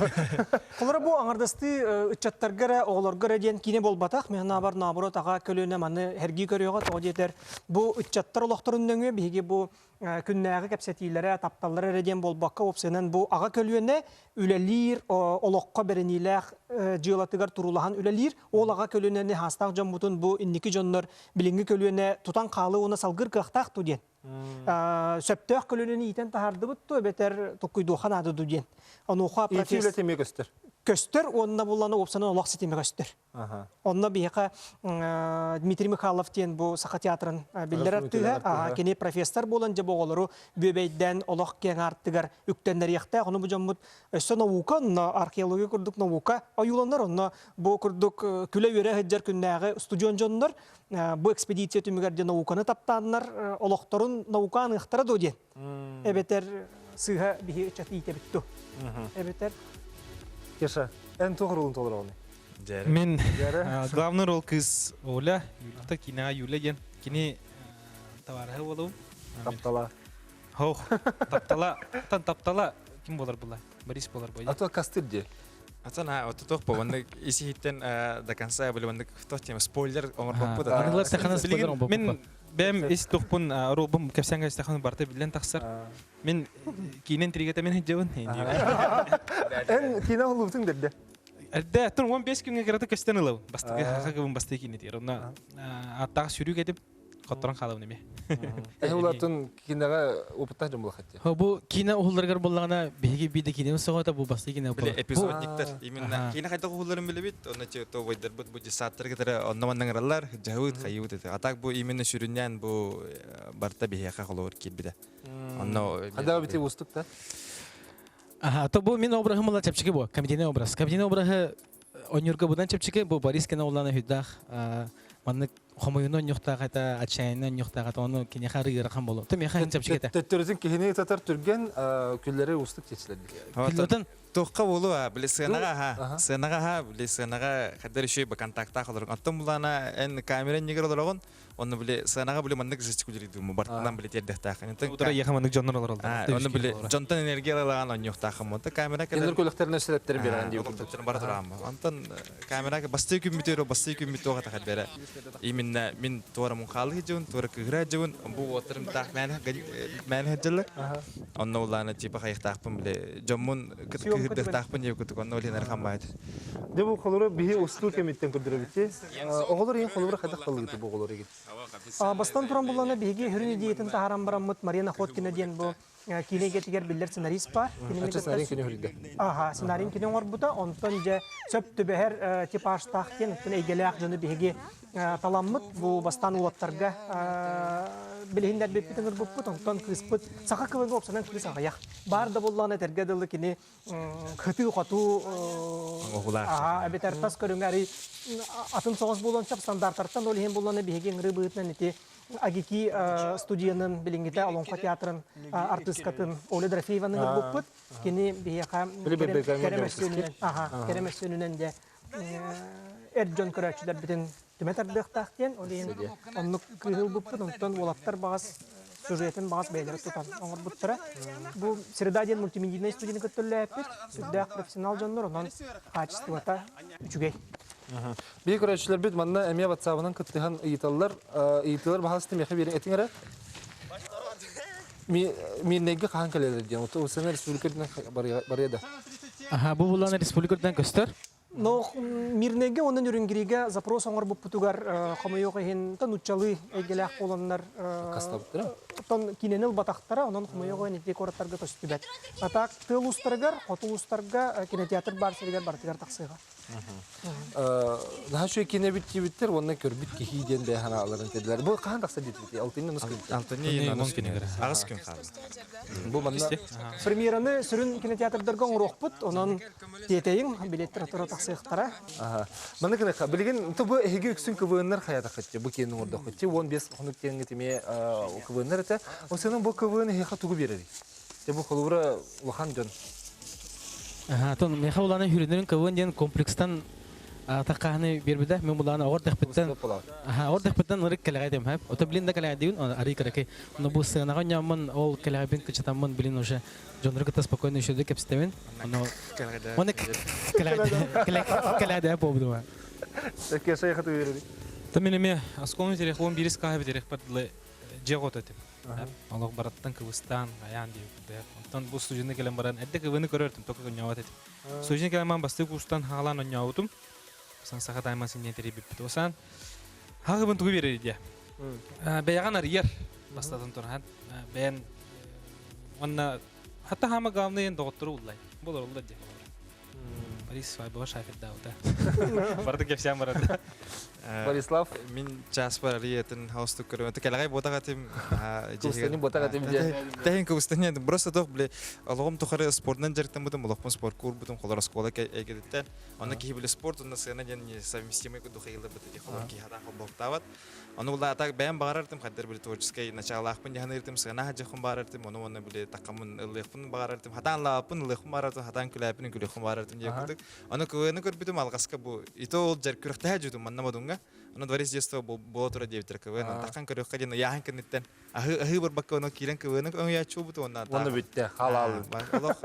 Холоро бу аҥардастыы ыччаттарга эрэ, оҕолорго эрэ диэн киинэ буолбатах. Мин санаабар, наоборот, аҕа көлүөнэ маны сэргии көрүөҕэ. Тоҕо диэтэр, бу ыччаттар олохторун нөҥүө биһиги бу күннээҕи кэпсэтиилэрэ, тапталлара эрэ диэн буолбакка, уопсайынан бу аҕа көлүөнэ үлэлиир, олоххо бэриниилээх дьыалатыгар туруулаһан үлэлиир. Ол аҕа көлүөнэни хаастаах дьоммутун бу инники дьоннор билиҥҥи көлүөнэ тутан хаалыы уонна салгыыр кыахтаах дуу диэн. Сөптөөх көлүөнэни иитэн таһаардыбыт дуу эбэтэр токкуйдуохха наада дуу диэн. Онуоха Иитии үлэтэ эмиэ көстөр. Көстөр уонна булланы уопсанан олох ситимэ көстөр. Онно биһиэхэ Дмитрий Михайлов диэн бу Саха театрын биллэр артыыһа, кини профессор буолан дьэ бу оҕолору бүөбэйдээн олох киэҥ аартыгар үктэннэриэхтээх. Ону бу дьоммут өссө наука, онно археология курдук наука ойууланар. Онно бу курдук күлэ-үөрэ сылдьар күннээҕи студент дьоннор бу экспедиция түмүгэр дьэ науканы таптааннар олохторун наука аныахтара дуо диэн. Эбэтэр сыыһа биһи ыччаты иитэбит дуо? Эбэтэр Кеша, эн туох ролун толороҕуный? Мин главный роль кыыс Оля, Юлята кинаҕа Юля диэн. Кини товарыһа буолабын. Таптала. Хоох, таптала, тан таптала ким болар була? Борис болар бой. А то кастыр де. Atan ha оту тох бу исиһиттен до конца были маннык тох тема спойлер оҥорбоппут. Аныгылар сахана спойлер оҥорбоппут. Мин бэм ис тухпун ролбум кэпсээн кэстэхин барта биллэн тахсар. Мин киинен тригете мен хиджабын. Эн киинэ улуутун дерде. Эрдэ тун 15 күҥҥэ кырата көстөн ылабын. Бастакы хакыбын бастакы киинэ тиэр. Онно аттаах сүрүк этим. Хотторон хаалабын эмиэ. Эһи улаатын кинеҕэ опыттаах дьон буолахат. Бу киинэ уһулларыгар буоллаҕына биһиги биир да киинэбит соҕото бу бастакы киинэ Били эпизодниктар именно киинэ хайдах уһулларын билэбит, онно то бойдарбыт бу десаттар кытары онно манна ыҥыраллар, дьаһыбыт, хайыбыт этэ. А так бу именно сүрүннээн бу барта биһиэхэ холобур киирбитэ. Онно Хадаа бити уустук да? Аха, то бу мин обраһым була чэпчэки бу, комедийный образ. Комедийный обраһы ойнуурга будан чэпчэки, бу Борис кэнэ улаана хүддаах маннык хомойуну онньуохтаах этэ, отчаянно онньуохтаах этэ, ону киниэхэ арыы ыарахан буолуо. То миэхэ чэпчэки этэ. Төттөрүтүн киһини ытатар түргэн күллэри уустук чэчилэрдик. Туохха буолуо, били сыанаҕа аха, сыанаҕа аха, били сыанаҕа хаддар үчүгэй бу контактаах олорон. Оттон булаана эн камера иннигэр олороҕун, Онно били сыанаҕа били маннык жестикулируйдуум бартынан били тиэрдэхтээххин. Утара иэхэ маннык дьоннор олороллор. Онно били дьонтон энергия ылаҕан онньуохтааххын. Онтон камера кэлэр. Кинилэр көлөхтөрүнэн сүрэптэрин биэрэҕин диир курдук. Бара тураамма. Онтон камера бастыы күммүтүөр бастыы күммүт туох атаха бэрэ. Именно мин туора мунхаалы хиджун, туора кыһыра хиджун, бу уоттарым таах мээнэ мээнэ хиджаллар. Онно улаана типа хайыхтаахпын били дьоммун кыһырдыахтаахпын диэбит курдук онно олин архаммайт. Дьэ бу холоро биһи устуу кэмиттэн көрдөрөбүт. Оҕолор ийин холобура хайдах талыгыты бу оҕолор игит? Бастан туран буллана биһиги хүрүн идеятын таһааран бараммыт Мария Находкина диэн бу киинэ эйгэтигэр биллэр сценарист бар. Ача сценарийын кини хөрүйдэ. Аха, сценарийын кини оҥорбута. Онтон дьэ сөп түбэһэр типажтаах диэн оттон эйгэлээх дьону биһиги таламмыт бу бастаан уолаттарга билиһиннэрбиппит ыҥырбыппыт. Онтон кыыспыт саха кылыга уопсанан кыыс аҕыйах. Баар да буоллаҕына этэргэ дылы кини кытыы-хотуу аха эбэтэр тас көрүҥэ арый атын соҕус буолуон сөп стандартартан ол иһин буоллаҕына биһиги ыҥырыы быһыытынан ити АГИКИ студиянын билиҥҥитэ Олоҥхо театрын артыыскатын Оля Дорофееваны ыҥырбыппыт. Кини биһиэхэ кэрэ мөссүөнүнэн аха кэрэ мөссүөнүнэн дьэ эр дьон көрөөччүлэрбитин түмэ тардыахтаах диэн ол иһин оннук кыыһылбыппыт онтон уолаттар баҕас сюжетын баҕас бэйэлэрэ тутан оҥорбуттара. Бу «Среда» диэн мультимедийнай студияны кытта үлэлээппит сүрдээх профессионал дьоннор, онон хаачыстыбата үчүгэй. Биһи көрөөччүлэрбит манна эмиэ ватсабынан кыттыһан ыйыталлар. Ыйытыылар баһаалыста миэхэ биэрэ этиҥ эрэ. Миирнэйгэ хаһан кэлэлэр диэн. Ото Усена республика үрдүнэн барыа да. Аха, бу булан республика үрдүнэн көстөр. Но Мирнэйгэ уонна Нюрюнгригэ запрос оҥорбуппутугар хомойуох иһин нуччалыы эйгэлээх буоланнар оттон киинэни ылбатахтара, онон хомойуох иһин ити куораттарга көстүбэт. А так тыа улуустарыгар, хоту улуустарга кинотеатр баар сиригэр барытыгар тахсыаҕа. Наһаа үчүгэй киинэ эбит диэбиттэр уонна көрбүт киһи диэн бэйэ санааларын этэллэр. Бу хаһан тахса диэтибит? Алтынньы онус күн. Алтынньы онус күнүгэр. Аҕыс күн хаалла. Бу манна Премьераны сүрүн кинотеатрдарга оҥоруохпут, онон тиэтэйиҥ, билеттэр тура тахсыахтара. Манна гыныха, билигин бу эһиги үксүн КВН-нар хайатаххыт бу киэнин оҥордоххут 15 хонук диэҥҥит эмиэ КВН-нар этэ. Осенон бу КВН эһиэхэ тугу биэрэрий? Дьэ бу холобура улахан дьон. Атын меха улаана хүрүнүрүн КВН диэн комплекстан таххааны биэрбитэ. Мен булаана оҕор тэхпиттэн оҕор тэхпиттэн ырык кэлэҕэ дем хэп. Ото билин да кэлэҕэ диин арый кыракый. Но бу сыанаҕа ньаммын ол кэлэҕэбин кычатаммын билин уже дьоннору кытта спокойно еще кэпсэтэмин. Ону Оны кэлэҕэ буолбутума. Кеша яхаты үөрөбүт. Та мен эме осколны телефон бирис каһа битерехпат дьэ гот этим. Олох бараттан кыбыстаан, айаан диэбит. Онтон бу студенты кэлэн баран, эрдэ кыбыны көрөртүм, только онньообот этим. Студент кэлэн баран бастыы курстан хаалаан онньообутум. Сан саха тайман синньэн тэрийбиппит. Осан хаҕыбын тугу биэрэр дии. Бэйэҕин арыйар бастатан туран. Бэйэн уонна хатта хаама главный эн доҕоттору уллай. Болор улла дии. Борис свадьба шафердаабыта. Барды кэпсээн барарда. Борислав. Мин чааспар арыйатын хаустук көрөм. Кэлэҕэй буотах этим. Кыбыстани буотах этим диэн. Тэһин кыбыстани просто тох бile олоҕум тухары спортынан дьарыктаммытым, олохпун спортка уурбутум, холор оскуола эйгэтиттэн. Онно киһи бile спорт уонна сыана диэн несовместимый курдук ыйыллыбыт ити холор киһи хатаан холбоһуктаабат. Ону булаата бэйэм баҕарартым, хайдар били творческий началаахпын дьаһаныыртым, сыана хадьахпын баҕарартым, ону уонна били таккаммын ыллыахпын баҕарартым, хатаан лааппын ыллыахпын баҕарартым, хатаан күлээппин күлүөхпүн баҕарартым диэн курдук. Ону КВН-ы көрбүтүм алҕаска бу ито ол дьэр күрэхтэһэ дьутум манна модуҥҥа. Ону дворец детства буола тура диэбиттэр КВН. Таххан көрүөххэ диэн ыйааһын кэнниттэн аһыы аһыы барбакка ону киирэн КВН-ы өҥөйөөччү буолбут уонна Уонна бүттэ, халаал. Олох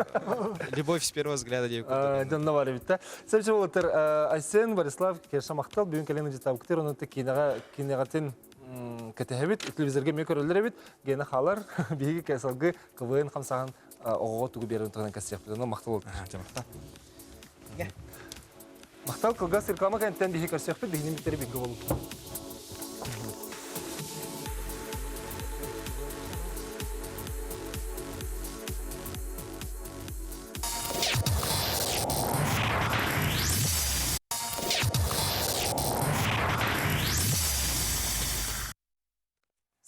любовь с первого взгляда диэбит курдук. Дьонно бар эбит да. Сөпсө болуттар Айсен, Борислав, Кеша махтал бүгүн кэлэн ыжытабыктыр онон кинеҕэ кинеҕэтин кэтэһэбит, телевизорга эмиэ көрөллөр эбит. Гена хаалар, биһиги кэсалгы КВН хамсаһан оҕоҕо тугу биэрэрин туһунан кэсиэхпит. Онон махтал болуттар. Махтал. Махтал кылгас реклама кэнниттэн биһи көрсүөхпүт, биһини бүттэри билгэ болун.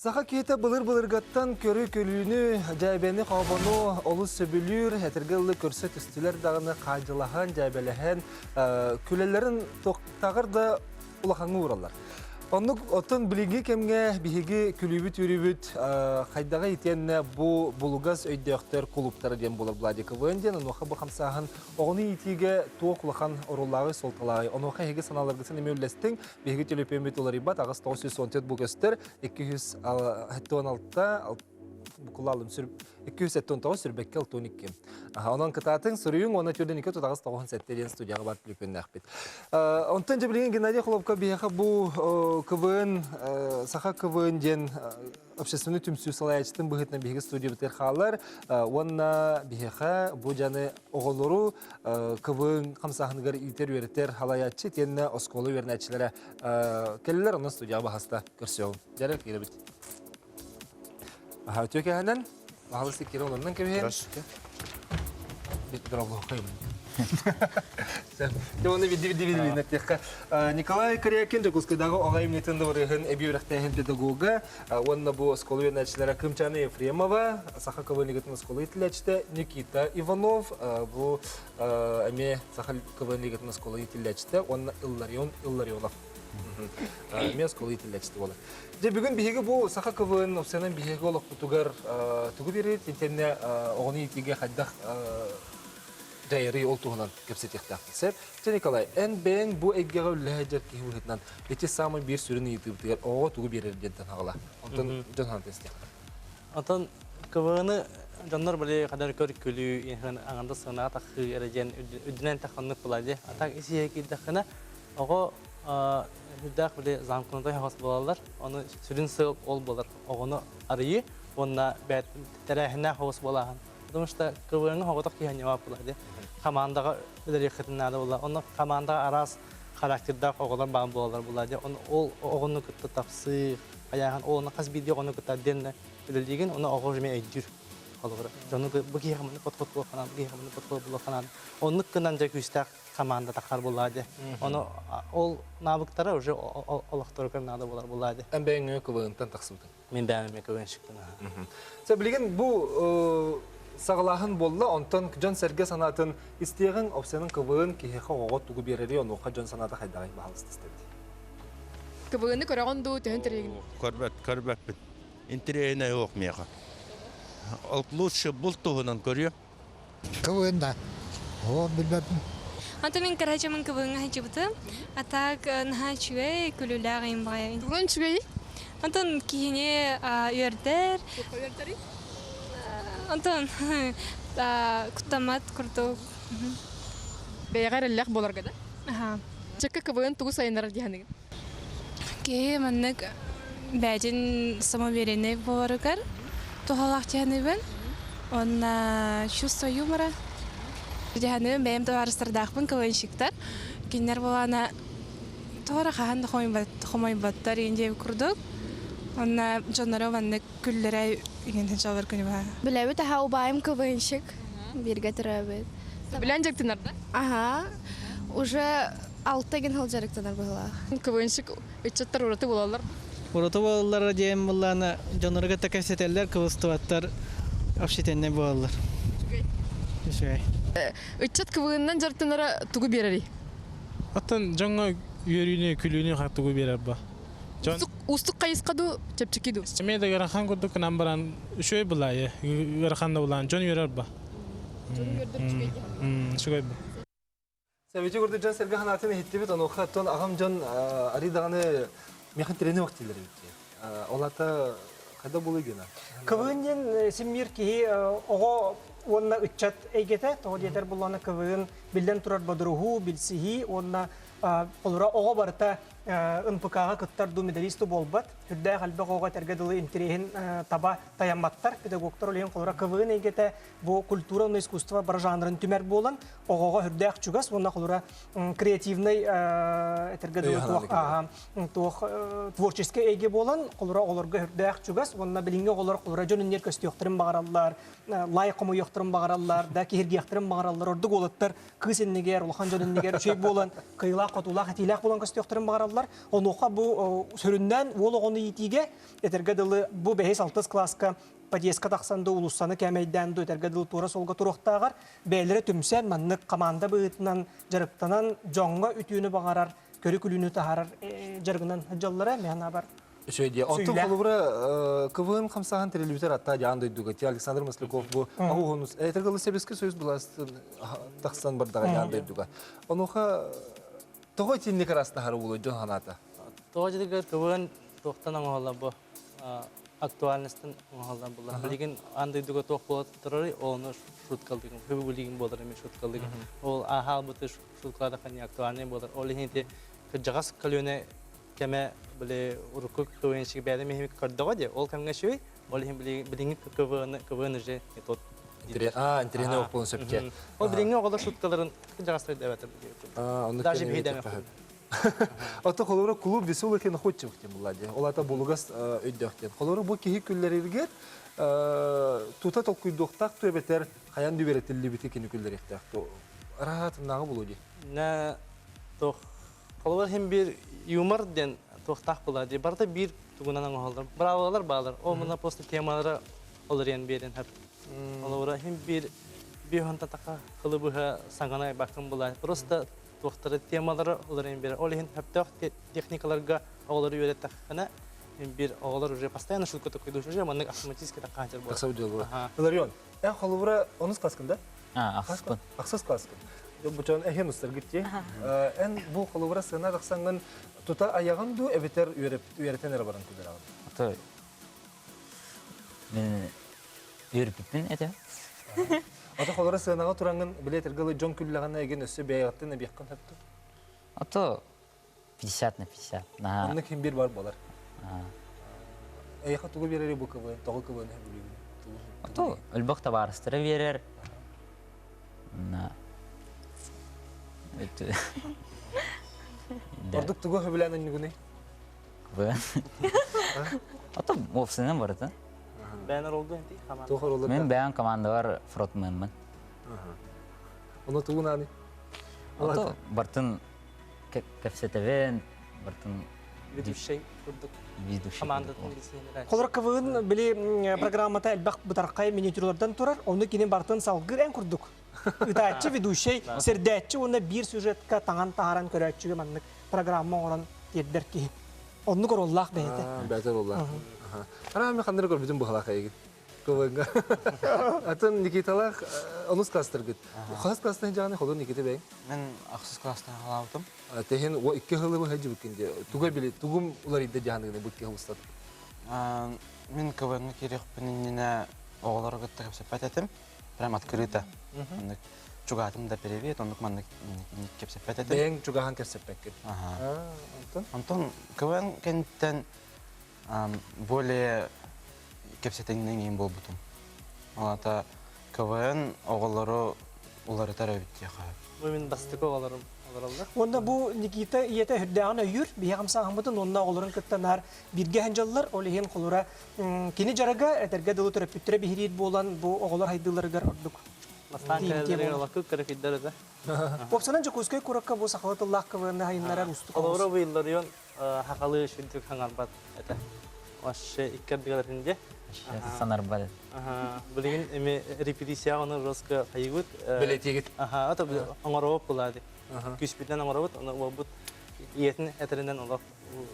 Саха киһитэ былыр-былыргаттан көрү-көлүүнү, дьээбэни-хообону олус сөбүлүүр, этэргэ дылы көрсө түстүлэр даҕаны хаадьылаһан, дьээбэлэһэн, күлэллэрин туохтааҕар да улахаҥҥа уураллар. Оннук оттон билиҥҥи кэмҥэ биһиги күлүүбүт-үөрүүбүт хайдаҕа итиэннэ бу булугас өйдөөхтөр кулууптара диэн буолар Владиковын диэн онуоха бу хамсааһын оҕону иитиигэ туох улахан оруоллааҕый, суолталааҕый онуоха эһиги санааларгытын эмиэ үллэстиҥ. Биһиги төлөпүөммүт уларыйбат 8 914 бу көстөр 276 букулалым 279 сүрбэккэ 62. Онон кытаатыҥ, суруйуҥ уонна түрдэн 2 тутаҕас 97 диэн студияҕа бар төлөпүөннээхпит. Онтон дьэ билигин Геннадий Холопко биһиэхэ бу КВН, Саха КВН диэн общественный түмсүү салайааччытын быһыытынан биһиги студиябытыгар хаалар уонна биһиэхэ бу дьаны оҕолору КВН хамсааһыныгар иитэр-үөрэтэр салайааччы итиэннэ оскуола үөрэнээччилэрэ кэллилэр онон студияҕа баһаста көрсүөҕүҥ. Дьэрэ киирэбит. Аха үтүө кэһэнэн Баһылыс киирэн олорунан кэбиһэн. Дьэ, види види види Николай Корякин Дьокуускайдааҕы оҕо айымньытын дыбарыаһын эбии үөрэхтээһин педагога уонна бу оскуола үөрэнээччилэрэ Кымчаана Ефремова, Саха КВН лигатын оскуола иитиллээччитэ Никита Иванов, бу эмиэ Саха КВН лигатын оскуола иитиллээччитэ уонна Илларион Илларионов. Эмиэ оскуола иитиллээччитэ буолар. Дьэ, бүгүн биһиги бу Саха КВН опциянан биһиги олохпутугар тугу биэрэр итиэннэ оҕону иитиигэ хайдах дьайарый ол туһунан кэпсэтиэхтээхпит. Сөп. Чэ, Николай, эн бэйэҥ бу эйгэҕэ үлэлэһэ сылдьар киһи быһыытынан ити саамай биир сүрүн ыйытыыбытыгар оҕоҕо тугу биэрэр диэнтэн хаҕала. Онтон дьон санаатын истиэххэ. Онтон КВН-ы дьоннор били хадар көр күлүү иһин аҥардас сыанаҕа тахыы эрэ диэн үрдүнэн тахханнык буолар дии. А так ис-иһэ киирдэххинэ Оҕо сүрдээх били замкнутай хаҕас буолаллар. Ону сүрүн сыал ол буолар. Оҕону арыйыы уонна тэрээһиннээх оҕус буолааһын. Потому что КВН-ҥа соҕотох киһи анньыбат буолар дии. Хамаандаҕа үлэлиэххитин наада буолла. Онно хамаандаҕа араас характердаах оҕолор баар буолаллар буолла дии. Ону ол оҕону кытта тапсыы, хайааһын, ол хас биирдии оҕону кытта отдельно үлэлиигин, ону оҕо эмиэ өйдүүр. Холобура, дьону бу киһиэхэ маннык подход буолуохха бу киһиэхэ маннык подход буолуохха наада. Оннук гынан дьэ күүстээх команда тахар буоллаа дии. Ону ол навыктара уже олохторугар наада буолар буоллаа дии. Эн бэйэҥ КВН-тан тахсыбытыҥ. Мин бэйэм эмиэ КВНщикпын. Сэ билигин бу саҕалааһын буолла, онтон дьон-сэргэ санаатын истиэҕиҥ, опсиянын КВН киһиэхэ оҕоҕо тугу биэрэрий, онуоха дьон санаата хайдаҕый баһаалыста истэбит. КВН-ы көрөҕүн дуу, төһөн тэрийгин? Көрбөт, көрбөппүн. Интэриэһинэй суох миэхэ. Ол лучше булт туһунан көрүөм. КВН да. О, билбэппин. Антон мин короче мин КВН-га сылдьыбытым. А так наһаа үчүгэй, күлүүлээх им баҕайы. Тугунан үчүгэй? Антон киһини үөрдэр. Үөрдэрий? Антон куттаммат курдук. Бэйэҕэ эрэллээх буоларга да? Аха. Чекка КВН тугу сайыннарар дии саныыгын? Киһи маннык бэйэтин самоуверенный буоларыгар туһалаах дьаһаныбын. Уонна чувство юмора. Дьаһаныбын бэйэм табаарыстардаахпын КВНщиктар. Кинилэр буолаана тоҕо хаһан да хомойботтор иин диэбит курдук. Уонна дьонноро маннык күллэрэ иҥэн сылдьаллар күнү быһа. Билэбит аха убайым КВНщик. Бииргэ төрөөбүт. Билэн дьыктынар да? Аха. Уже алта гин хыл дьарыктанар быһылаах. КВНщик ыччаттар ураты буолаллар. Ураты буолаллара диэн буллаана дьоннору кытта кэпсэтэллэр, кыбыстыбаттар, общительнай буолаллар. Үчүгэй. Ыччат КВН-нан дьарыктанара тугу биэрэрий? Оттон дьоҥҥо үөрүүнү, күлүүнү тугу биэрэр ба? Дьон Уустук хайысха дуу, чэпчэки дуу? Эмиэ да ыарахан курдук гынан баран үчүгэй былаайы, ыарахан да булаан дьон үөрэр ба. Дьон үөрдэр үчүгэй диэн. Үчүгэй ба. Сэбити курдук дьон сэргэ санаатын иһиттибит, онуоха оттон аҕам дьон арый даҕаны миэхэ тирэни дииллэр эбит дии. Ол ата хайда буолуй гына? КВН диэн симмир киһи оҕо уонна ыччат эйгэтэ, тоҕо диэтэр буллана КВН биллэн турар бодоруһуу, билсиһии уонна холура оҕо барыта НПК-ҕа кыттар дуу медалист буолбат. Сүрдээх элбэх оҕо этэргэ дылы интэриэһин таба тайамматтар. Педагогтар ол иһин холура КВН эйгэтэ бу культура уонна искусство бары жанрын түмэр буолан, оҕоҕо үрдээх чугас уонна холура креативнай этэргэ дылы туох туох творческий эйгэ буолан, холура оҕолорго үрдээх чугас уонна билиҥҥи оҕолор холура дьон иннигэр көстүөхтэрин баҕараллар, лайк хомуйуохтарын баҕараллар, да киһиргиэхтэрин баҕараллар. Ордук уолаттар кыыс иннигэр, улахан дьон иннигэр үчүгэй буолан, кыайыылаах-хотуулаах, этиилээх буолан көстүөхтэрин баҕараллар. Онуоха бу сүрүннээн уол оҕону иитиигэ этэргэ дылы бу бэһис-алтыс кылааска подъездка тахсан да уулуссаны кээмэйдээн да этэргэ дылы туора суолга туруохтааҕар бэйэлэрэ түмсэн маннык хамаанда быһыытынан дьарыктанан дьоҥҥо үтүөнү баҕарар көрү-күлүүнү таһаарар дьарыгынан сылдьаллара мин санаабар Үчүгэй дии. Оттон холобура КВН хамсааһын тэриллибитэр атта дьаан дойдуга ти Александр Масляков бу аһуһунус этэргэ Сэбиэскэй Союз былаастын тахсан бардаҕа дьаан дойдуга. Онуоха тоҕо итинник араастаһар буолуо дьон санаата? Тоҕо дьиэтигэр КВН туохтан оҥоһуллар бу актуальностан оҥоһуллар буолар. Билигин аан дойдуга туох буола турарый, ону шуткалыгын, хөбү билигин буолар эмиэ шуткалыгын. Ол ааһаалбыты шуткалаатахха не актуальный буолар. Ол иһин ити кырдьаҕас көлүөнэ кэмэ били урукку КВНщик бэйэм иһин көрдөҕө дии. Ол кэмҥэ үчүгэй, ол иһин билиҥҥи КВН КВН уже не тот. А, интересный оппун сөпкө. Ол билиҥҥи оҕолор шуткаларын кырдьаҕастар эбэтэр Даже биһидэме. Ото холобура клуб веселых и находчивых диэн буолла дии. Ол ата булугас өйдөөх диэн. Холобура бу киһи күллэриргэр тута толкуйдуохтаах ту эбэтэр хайан дүбэрэтиллибити кини күллэриэхтээх ту. Араатыннааҕы булуу дии. Нэ туох холобура хим бир юмор диэн туохтаах буолар дии. Барыта биир тугунан оҥоһуллар. Браавалар баалар. Ол мына просто темалара олоруйан биэрэн хап. Холобура хим бир биир хантатака кылыбыһа саҥана бакын булар. Просто туохтары темалары олорон биэрэр. Ол иһин сөптөөх техникаларга оҕолору үөрэттэххинэ бир оҕолор уже постоянно шутка такой уже маннык автоматически такаачар буолар. Тахсабыт дьыл Иларион, эн холобура онус класскын да? Ахсыспын. Ахсыс класскын. Бу дьон эһиэн устаргыт дии. Эн бу холобура сыана тахсаҥҥын тута айаҕын дуу эбэтэр үөрэтэн эрэ баран күлэрэҕин? Ото мен үөрпүппүн этэ. Ото холоро сыанаҕа тураҥҥын билиэтэргэ дьон күллэҕинэ эгин өссө бэйэҕиттэн эбиэххин сөп дуо? Ото 50 на 50. Оннук ким биир бар буолар. Эйиэхэ тугу биэрэрий бу КВН, тоҕо КВН сөбүлүүгүн? Ото өлбөх табаарыстара биэрэр. Ордук тугу сөбүлээн онньугунуй? КВН. Ото уопсайынан барыта. Бэйэн ролгун ти команда. Мен бэйэн командабар фронтменмын. Ону тугун аны? Ото бартын кэпсэтэбин, бартын ведущий курдук. Ведущий. Командатын билсиһиннэрээччи. Холор КВН били программата элбэх бытархай миниатюралардан турар, ону кини бартын салгыр эн курдук. Ытааччы, ведущий, сэрдээччи уонна биир сюжетка таҥан таһааран көрөөччүгэ маннык программа оҥорон тиэрдэр киһи. Оннук оруоллаах бэйэтэ. Бэйэтэ оруоллаах. Ара мен ханнары көрбүтүм быһалаах эйигин. КВН-га. Атын Никиталаах онус класстаргыт. Хас класстан жааны холун Никита бэйэҥ? Мен ахсыс класстан халаабытым. Тэһин икки хылы быһа жибиккин де. Туга били тугум уларыйда жааныгына бу икки хылыстат. Мин КВН-га киириэхпин иннинэ оҕолору кытта кэпсэппэт этим. Прям открыто. Оннук чугаатым да привет, оннук маннык кэпсэппэт этим. Бэйэҥ чугаһан кэпсэппэккин. Онтон? Онтон КВН кэнниттэн более кэпсэтиҥнэҥиин буолбутум. Ол аата КВН оҕолору уларытар эбит диэхэ. Бу мин бастакы оҕолорум олороллор. Уонна бу Никита ийэтэ үрдээҕин өйүүр, биһиэхэ хамсааһыммытын уонна оҕолорун кытта наар бииргэ сылдьаллар. Ол иһин холура кини дьарыга этэргэ дылы төрөппүттэрэ биһириир буолан бу оҕолор хайдыыларыгар ордук. Бастаан кэлэллэригэр олохку кыракыйдар этэ. Уопсанан Дьокуускай куоракка бу сахалыы тыллаах КВН-ны хайыннарар уустук Холобура бу Илларион хахалы сүрдүк хаҥарбат этэ. Вообще икки ардыгар дии. Санарбат. Билигин эми репетицияҕа оны жестко хайыгыт. Билетигит. Аха, ото оҥоробут булаады. Күспүтүнэн оҥоробут, оны уолбут ийэтин этэринэн олох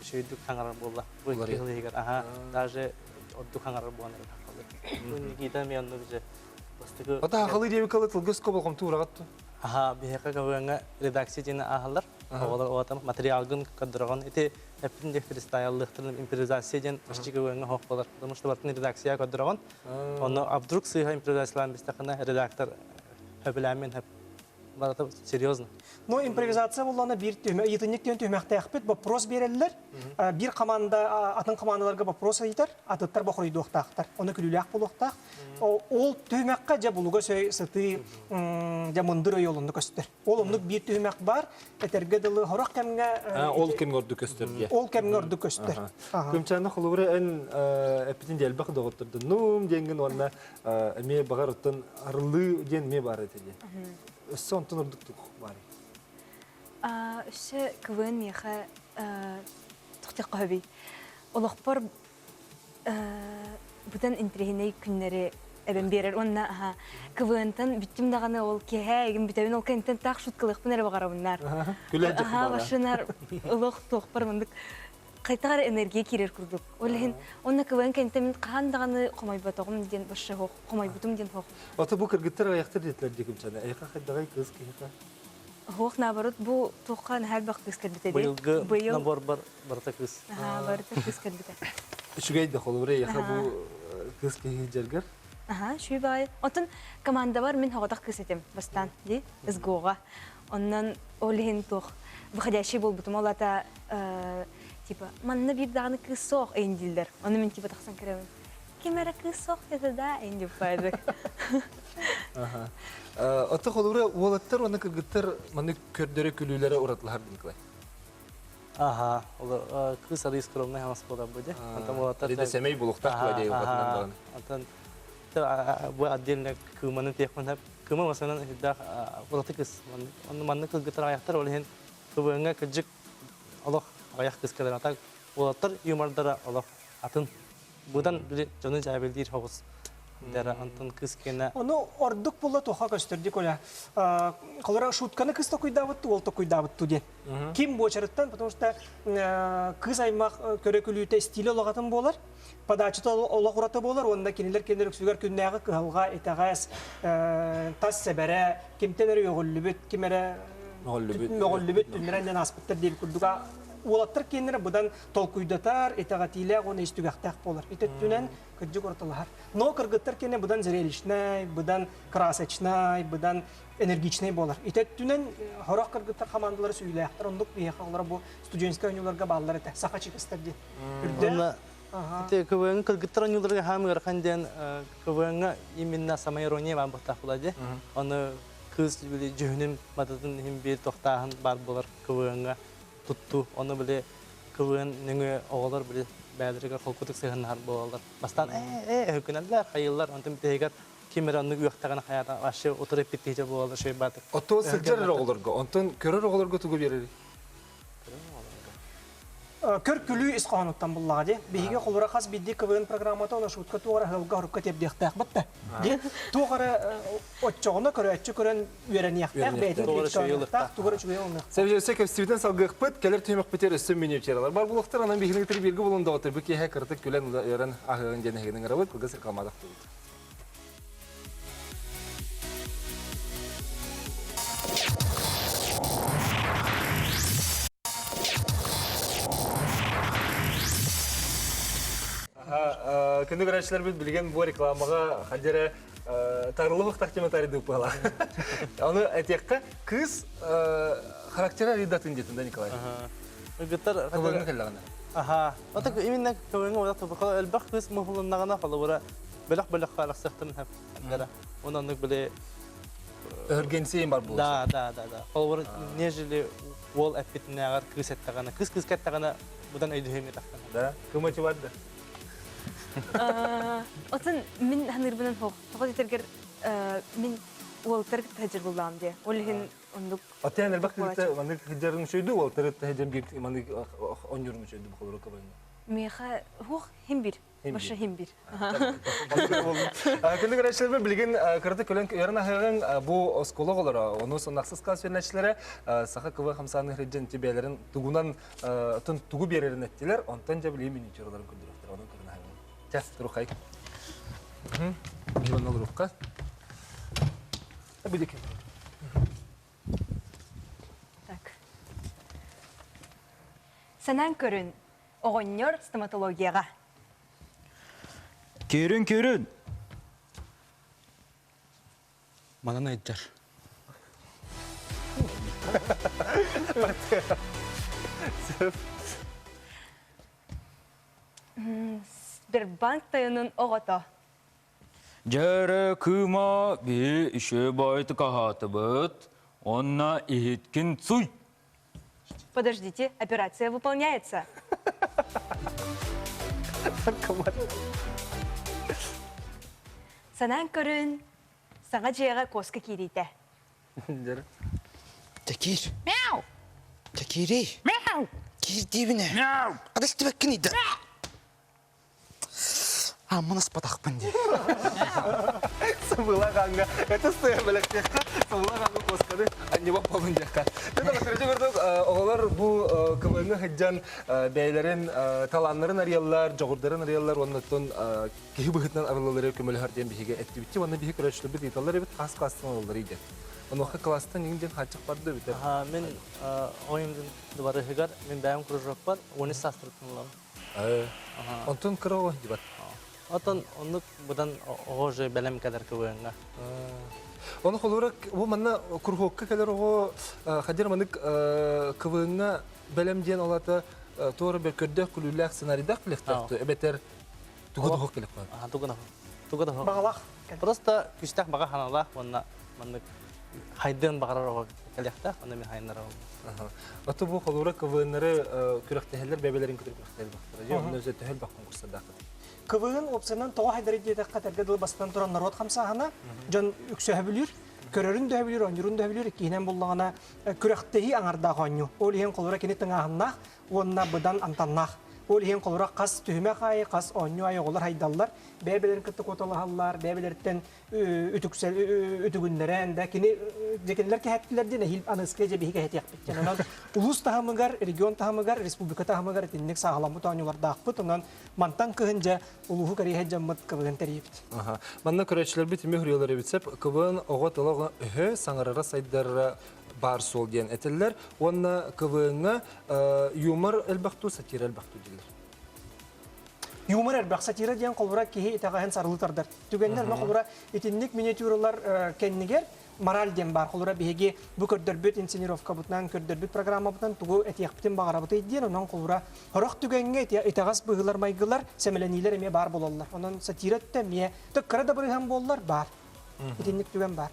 үчүгэйдик хаҥарар буолла. Бу икки сыл иһигэр аха, даже ордук хаҥарар буолан эрэр. Никита эмиэ оннук же бастакы Ата хахалы диэби калы тылгыс коболхомту ураҕат Аха, биһиэхэ КВН-ҥа редакция диэни ааһаллар. Оҕолор оҕотом материалгын көрдөрөҕүн. Ити эппин диэх фристайллыахтарын импровизация диэн почти КВН-ҥа хоох буолар. Потому что бартын редакция көрдөрөҕүн. Онно а вдруг сыыһа импровизациялаан бистэххинэ редактор хөбүлээммин хөп. Барыта серьезно. Но импровизация буоллаҕына биир түһүмэ ыйытынньык диэн түһүмэхтээхпит вопрос биэрэллэр. Биир команда атын командаларга вопрос ыйытар, атыттар бохоруйдуохтаахтар. Ону күлүүлээх буолуохтаах. Ол түһүмэххэ дьэ булуга сөй сытыы дьэ мындыр өй олунну көстөр. Ол оннук биир түһүмэх бар, этэргэ дылы хорох кэмҥэ Ол кэмҥэ ордук көстөр диye. Ол кэмҥэ ордук көстөр. Күмчаана холобура эн эппитин элбэх доҕоттордоннум диэнгин уонна эмиэ баҕар оттон арыллыы диэн эмиэ баар этэ диэн. Өссө онтон ордук туох баарый? Өссө КВН миэхэ туох диэххэ Олохпор быдан интэриэһинэй күннэри эбэн биэрэр уонна КВН-тан бүттүм даҕаны ол киэһэ эгин бүтэбин ол кэнниттэн таах шуткалыахпын эрэ баҕарабыннар. Аха машинар олох туохпар мындык хайтах эрэ энергия киирэр курдук. Ол иһин онно КВН кэнниттэн мин хаһан даҕаны хомойботоҕум диэн вообще хоох хомойбутум диэн хоох. Ото бу кыргыттар айахтар диэтилэр дии Эйха хайдаҕай кыыс киһиэхэ? Хоох наоборот бу туохха наһаа элбэх кыыс кэлбитэ дии. Быйылгы набор бар барыта кыыс. Аха, барыта кыыс кэлбитэ. Үчүгэй да холобура эйиэхэ бу кыыс киһи дьэргэр. Аха, үчүгэй баҕайы. Оттон командабар мин хоҕотох кыыс этим бастаан дии, СГО-ҕа. Оннон ол иһин туох выходящий буолбутум ол ата типа манна биир даҕаны кыыс суох эйин дииллэр. Ону мин типа тахсан кэрэбин. Ким эрэ кыыс суох дэтэ да эйин дип Аха. Оттон холобура уолаттар уонна кыргыттар маннык көрдөрө күлүүлэрэ уратылаһар Николай. Аха, ол кыыс арыы скромный хамас буолар бу дии. Онтон уолаттар Диде сэмэй булуктаах кула дии угатынан даҕаны. Онтон бу отдельно кыыманы тиэхпин кыыма масынан үрдээх ураты кыс. Онно маннык кыргыттар аҕыйахтар ол иһин КВН-ҥа кырдьык олох аҕыйах кыс кэлэр. А так уолаттар юмордара олох атын. Быдан били дьону дьээбэлиир соҕус. Дара онтон кыс кэнэ Ону ордук була туха көстөр ди Коля. Холора шутканы кыс токуйдаабыт уол токуйдаабыт диэн. Ким буочарыттан, потому что кыс аймах көрө күлүүтэ стиле олоҕатын буолар, подачата олох ураты буолар, уонна кинилэр кинилэр үксүгэр күннээҕи кыһалҕа, итэҕэс, тас сэбэрэ, кимтэн эрэ үөҕүллүбүт, ким эрэ мөҕүллүбүт, түннэрэн ааспыттар диэн курдуга уолаттар кинилэр быдан толкуйдатар, итэҕэтиилээх уонна ис түгэхтээх буолар. Ити өттүнэн кырдьык уратылаһар. Но кыргыттар кине быдан зрелищнай, быдан красочнай, быдан энергичнай буолар. Ити өттүнэн хорох кыргыттар хамаандалара сүйлээхтэр, оннук биһиэхэ олоро бу студенческай оонньууларга бааллар этэ. Саха чикыстар диэн. Онно Ити КВН кыргыттар оонньууларга хаам ыарахан диэн КВН-ҥа именно самоирония баар буолтаах буолар дии. Ону кыыс били дьүһүнүн матытын иһин биир тохтааһын баар буолар КВН-ҥа туттуу. Ону били КВН нөҥүө оҕолор били бэйэлэригэр холкутук сыһыаннаһар буолаллар. Бастаан ээ ээ өкүнэллэр, хайыыллар, онтон бүтэһигэр ким эрэ оннук үөхтэҕинэ хайаата вообще утары эппиттиһитэ буолаллар шөй баатыр. Оттон сылдьар эрэ оҕолорго, онтон көрөр оҕолорго тугу биэрэрий? Көр күлүү ис хоһоонуттан буллаҕа дии. Биһиги холура хас биирдии КВН программата оны шутка туох эрэ ыалга орукка тиэрдиэхтээх бытта. Дии туох эрэ оччоҕуна көрөөччү көрөн үөрэниэхтээх, бэйэтин критикаланыахтаах, тугу эрэ үчүгэй ылыныахтаах. Сэбиэсэ кэпсибитин салгыахпыт, кэлэр түһүмэхпитигэр өссө миниатюралар бар булуохтар, онон биһигини кытары бииргэ булун доҕоттор бу киэһэ кыратык күлэн ыаран аһыаҕын диэн эһигини ыҥырабыт, кылгас рекламаадах тугут. Күндү көрөөччүлэрбит билигин бу рекламаҕа хадьара тарылы тахтима тарыды пыла. Аны этиэххэ кыыс характера ридатын диэтин да Николай. Ыгыттар Кылыҥҥа кэллэҕинэ. Аха. Отак именно кылыҥҥа ула тубукала элбэх кыыс муһулуннаҕына холобура бөлөх-бөлөххө арахсыахтарын сөп. Онон оннук били Өргенсиин бар буолуо. Да, да, да, да. Холобура нежели уол эппитинээҕэр кыыс эттэҕинэ, кыыс кыыска эттэҕинэ будан өйдөһүөм этахтана. Да, кымычы бар да. Отун мин ханырбынан хоқ. Тоҕо диэтэргэр мин уолтар кытта буллаам дии. Ол иһин оннук Отен элбэх кыыта маннык сылдьарын үчүйдү, уолтары таһыдьан биир маннык онньуурун үчүйдү бу кабайна. Миэхэ хуох хим бир. Баша хим бир. Күндү көрөөччүлэрбит билигин кыраты көлөн өрөн аһыаҕыҥ бу оскуола оҕолоро, ону соннахсыс класс үөрэнээччилэрэ саха КВ хамсааны хырдьан тибээлэрин тугунан тугу биэрэрин эттилэр, онтон дьэ билигин миниатюраларын көрдөрүөхтэрэ, онон көрөн аһыаҕыҥ. Чэ, турухай. Иван Олорукка. Так. Санаан көрүн, оҕонньор стоматологияҕа. Киирин, киирин! Манан айдар. Сбербанк тойонун оҕото. Дьэрэ кыыма биһи үчүгэй баайытык аһаатыбыт, уонна иһиткин суй! Подождите, операция выполняется. Санаан көрүн, саҥа дьиэҕэ куоска киириитэ. Такир. Мяу! Такирий. Мяу! Киир диибинэ. Мяу! Адастыбаккын ыйда. Аммын аспатахпын дии. Сабыла ханга. Это стоя бэлэхтиэххэ, сабыла ханга куосканы анньыбап болун диэххэ. Дьэ, кырдьык курдук, оҕолор бу КВН-ҥа сылдьан бэйэлэрин талааннарын арыйаллар, дьоҕурдарын арыйаллар уонна оттон киһи быһыытынан арыллаллары көмөлөһөр диэн биһиги эттибитчи уонна биһи көрөөччүлэрбит ыйыталлар эбит хас класстан ылалларый диэн. Онуоха класстан иҥин диэн хааччах барды эбитэ. Мин ойумдун дыбарыһыгар мин бэйэм кружокпар 13 саастарыттан ылабын. Онтон кыра оҕо дибат. Отон оннук быдан оҕо уже бэлэм кэлэр КВН-га. Ону холура бу манна курһуокка кэлэр оҕо хадир манык КВН-га бэлэм диэн олата туора бер көрдөөх күлүүлээх сценарийдаах билэхтээх эбэтэр тугу да кэлэх Аха тугу да тугу да Бағалах. Просто күстээх баҕа ханалаах уонна маннык хайдыан баҕарар оҕо кэлиэхтээх, онно мин хайыннара ол. Ото бу холуура КВН-нары күрэхтэһэллэр бэйэлэрин кытары күрэхтэһэл бахтара. Дьэ, онно өсө төһөл бах конкурстардаахпыт. КВН уопсайынан тоҕо хайдарый диэтэххэ тэргэ дылы бастан туран норуот хамсааһына дьон үксөһө бүлүүр, көрөрүн да бүлүүр, оонньуурун да бүлүүр, иккиһинэн буллаҕына күрэхтэһии аҥардаах оонньуу. Ол иһин холуура кини тыҥааһыннаах уонна быдан амтаннаах. Ол иһин холуура хас түһүмэх аайы, хас оонньуу аайы оҕолор хайдаллар, бэйэ-бэйэлэрин кытта куоталаһаллар, бэйэ-бэйэлэриттэн үтүксэл үтүгүннэрэн да кини дьэ кинилэр кэһэттилэр диэн эһиил аныгыскы дьэ биһи кэһэтиэхпит диэн онон улуус таһымыгар регион таһымыгар республика таһымыгар итинник сааһыламмыт оонньуулардаахпыт онон мантан кыһын дьэ улууһу кэрийэ дьаммыт КВН тэрийэбит Манна көрөөччүлэрбит үмү хөрүөлэр эбит сеп КВН оҕо тыла өһө саҥарара сайдарра баар суол диэн этиллэр уонна КВН-ҥа юмор элбэхтүү сатира элбэхтүү дииллэр. Юмор элбэх сатира диэн холбура киһи итэҕэһин сарылыы тардар. Түгэннэр но холбура итинник миниатюралар кэннигэр мораль диэн баар. Холбура биһиги бу көрдөрбүт инсценировкабытынан, көрдөрбүт программабытынан тугу этиэхпитин баҕарабытый диэн, онон холбура сорох түгэҥҥэ итэҕэс быһыылар майгылар, сэмэлэниилэр эмиэ баар буолаллар. Онон сатира өттө эмиэ кыра да бырыһан буоллар баар. Итинник түгэн баар.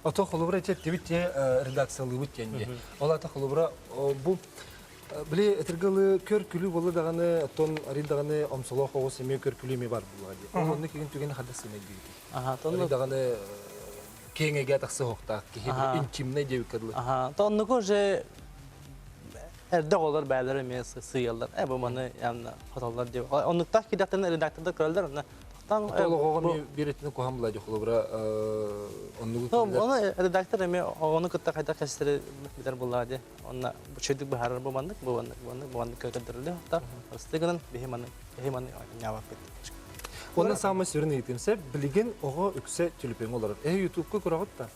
Ото холобура эти те редакциялыыбыт диэн дии. Ол ата холобура бу били этиргалы көр күлүү болла даҕаны оттон арый даҕаны омсолоох оҕус эмиэ көр күлүү эмиэ бар буолла дии. Ол онно кигин түгэни хадда сыына диибит. Аха, тонну даҕаны киэҥэгэ тахсы хоқтаах киһи интимнэй диэбиккэ дылы. Аха, тоннуку уже эрдэ оҕолор бээлэр эмиэ сыйаллар. Э бу маны явно хотоллор дип. Оннуктаах кидэхтэн редактордар көрөллөр онно Олоҕоҕо биир өттүнэн куһаҕан буолаа дии холобура оннугу Ону редактор эмиэ оҕону кытта хайдах кэстэри билэр буоллаҕа дии. Онно үчүгдүк быһаарар бу маннык, бу маннык, бу маннык, бу маннык көрдөрүллүө. Ыстыы гынан биһи маннык, биһи маннык ньаабаппыт. Онно саамай сүрүн ыйытыым сөп. Билигин оҕо үксэ түлүпүөҥҥэ олорор. Эһи ютубка көрөҕүт да?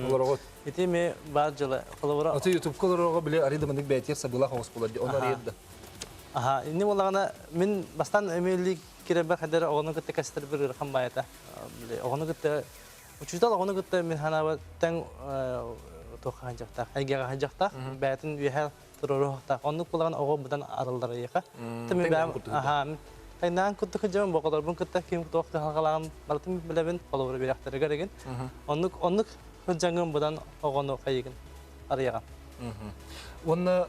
Олороҕут. Ити эмиэ баар дьыла. Холобура Аты ютубка олорорго били арый да маннык бээтиэр сабыылаах оҕус буолар дии. Ону арыйар да. Аха, инни буоллаҕына мин бастаан эмиэлии кирэбэр хайдары оҕону кытта кэстэр бір ыарахан баайата. Оҕону кытта учуутал оҕону кытта мин ханаабар тэҥ туохха ханчахтаах, эйгэҕэ ханчахтаах, бэйэтин үөһэ туруоруохтаах. Оннук буоллаҕына оҕо быдан арыллар эйиэхэ. Мин бэйэм аха тэҥнээн курдук сылдьабын, оҕолорбун кытта ким туох кыһалҕалааҕын барытын билэбин, холобура үөрэхтэригэр игин. Оннук оннук сылдьаҥҥын быдан оҕону хайыгын арыйаҕын. Уонна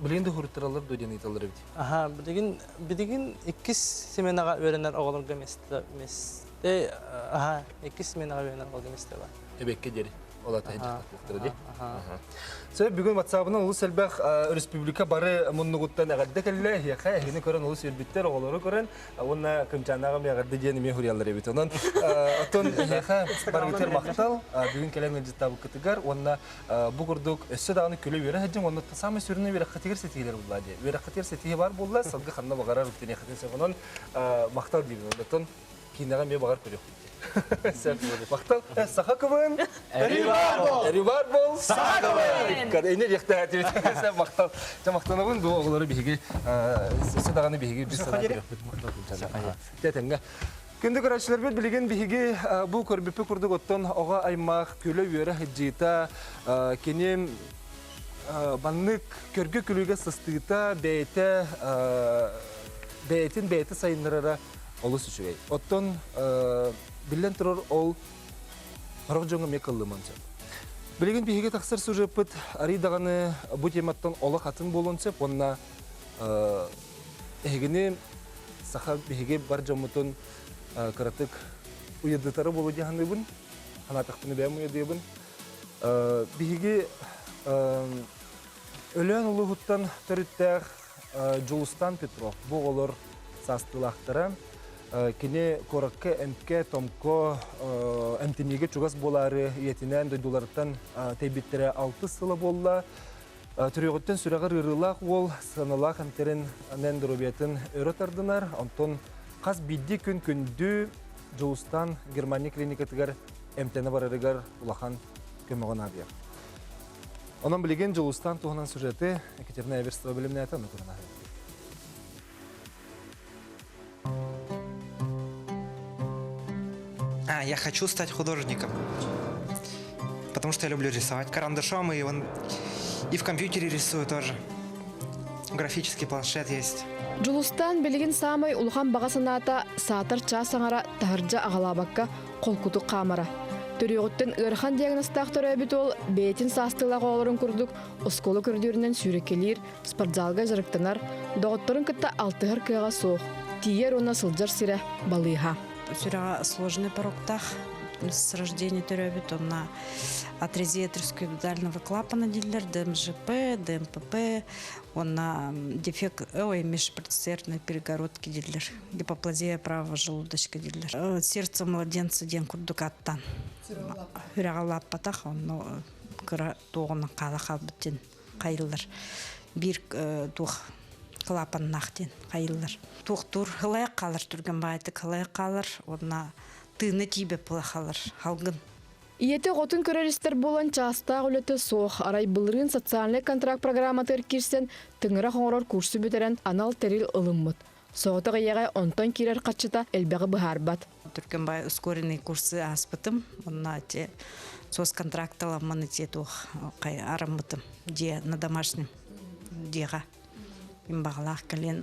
билигин да хуруттараллар дуо диэн ыйыталлар эбит. Аха, билигин билигин иккис сменаҕа үөрэнэр оҕолорго место месте аха, иккис сменаҕа үөрэнэр оҕолорго месте бар. Эбекке диэри. Ол ата дьахтар дии. Сөп бүгүн WhatsApp-ынан олус элбэх республика бары муннугуттан эҕэрдэ кэллэ. Эһиэхэ эһигини көрөн олус үөрбүттэр, оҕолору көрөн уонна Кымчаанаҕа эмиэ эҕэрдэ диэн эмиэ суруйаллар эбит. Онон оттон эһиэхэ барыгытыгар махтал бүгүн кэлэн ыалдьыттаабыккытыгар уонна Бу курдук өссө даҕаны күлэ-үөрэ сылдьыҥ, онно саамай сүрүнэ үөрэххитигэр ситиһиилэр булла дии. Үөрэххитигэр ситиһии баар буолла, сылгы ханна баҕарар үктэниэххитин сөп. Онон махтал диибин. Онтон киинэҕэ эмиэ баҕар көрүөхпүт дии. Сөп. Махтал. Саха кыбын! Өрүү бол! Өрүү баар бол! Саха кыбын! Кадайны диэхтэээтибит. Сөп, махтал. Дьэ, махтанабын бу оҕолору биһиги өссө даҕаны биһиги біз санаа көрүөхпүт. Дьэ, тэҥҥэ. Күндү көрөөччүлэрбит билигин биһиги бу көрбүппүт курдук оттон оҕо аймах күлэ-үөрэ сылдьыыта кини маннык көргө күлүүгэ сыстыыта бэйэтэ бэйэтин бэйэтэ сайыннарара олус үчүгэй. Оттон биллэн турар ол сорох дьоҥҥо эмиэ кыллыман сөп. Билигин биһиги тахсар сюжеппыт арый даҕаны бу тематтан олох атын буолуон сөп уонна эһигини саха биһиги бар дьоммутун кыратык уйадытары буолуо дии саныыбын. Санаатахпына бэйэм уйадыйабын. Биһиги Өлөөн улууһуттан төрүттээх Дьулустан Петров бу оҕолор саастыылаахтара. Кини куоракка эмкэ, томко эмтэниигэ чугас буолаары ийэтинээн дойдуларыттан тэйбиттэрэ алтыс сыла буолла. Төрүөҕүттэн сүрэҕэр ыарыылаах уол сыаналаах эмтэринэн доруобуйатын өрө тардынар. Онтон хас биирдии күн күндү Дьулустан Германия клиникатыгар эмтэнэ барарыгар улахан көмөҕө наадыйар. Онон билигин Дьулустан туһунан сюжеты Екатерина Эверстова бэлэмнээтэ, ону көрөн аһыыбыт. А, я хочу стать художником. Потому что я люблю рисовать карандашом, и, он, и в компьютере рисую тоже. Графический планшет есть. Дьулустаан билигин саамай улахан баҕа санаата саатар чаас аҥара таһырдьа аҕалаабакка холкутук хаамара. Төрүөҕүттэн ыарахан диагнозтаах төрөөбүт уол бэйэтин саастыылаах оҕолорун курдук оскуола көрдүүрүнэн сүүрэкэлиир, спортзалга дьарыктанар, доҕотторун кытта алтыһар кыаҕа суох, тиийэр уонна сылдьар сирэ балыыһа. Сүрэҕэ сложный пороктаах с рождения төрөөбүт онно атрезия трискубидального клапана дииллэр ДМЖП, ДМПП уонна дефект ой межпредсердной перегородки дииллэр гипоплазия правого желудочка дииллэр сердце младенца диэн курдук аттан сүрэҕэ улааппатах онно кыра туоҕунан хаала хаалбыт диэн хайыллар биир туох клапаннаах диэн хайыллар туохтуур ылайах хаалар түргэн баайдык ылайах хаалар уонна тыына тиийбэт буола хаалар халгын Ийэтэ оҕотун көрөр-истэр буолан чаастаах үлэтэ суох, арай былырыын социальнай контракт программатыгар киирсэн, тыҥырах оҥорор курсу бүтэрэн анал тэрил ылыммыт. Соҕотох ийэҕэ онтон киирэр харчыта элбэҕи быһаарбат. Түркөн бай ускоренный курсы ааспытым. Онно ити соцконтракталаммын ити туох араммытым. Дьиэ на домашнем дьиэҕэ. Мин баҕалаах кэлин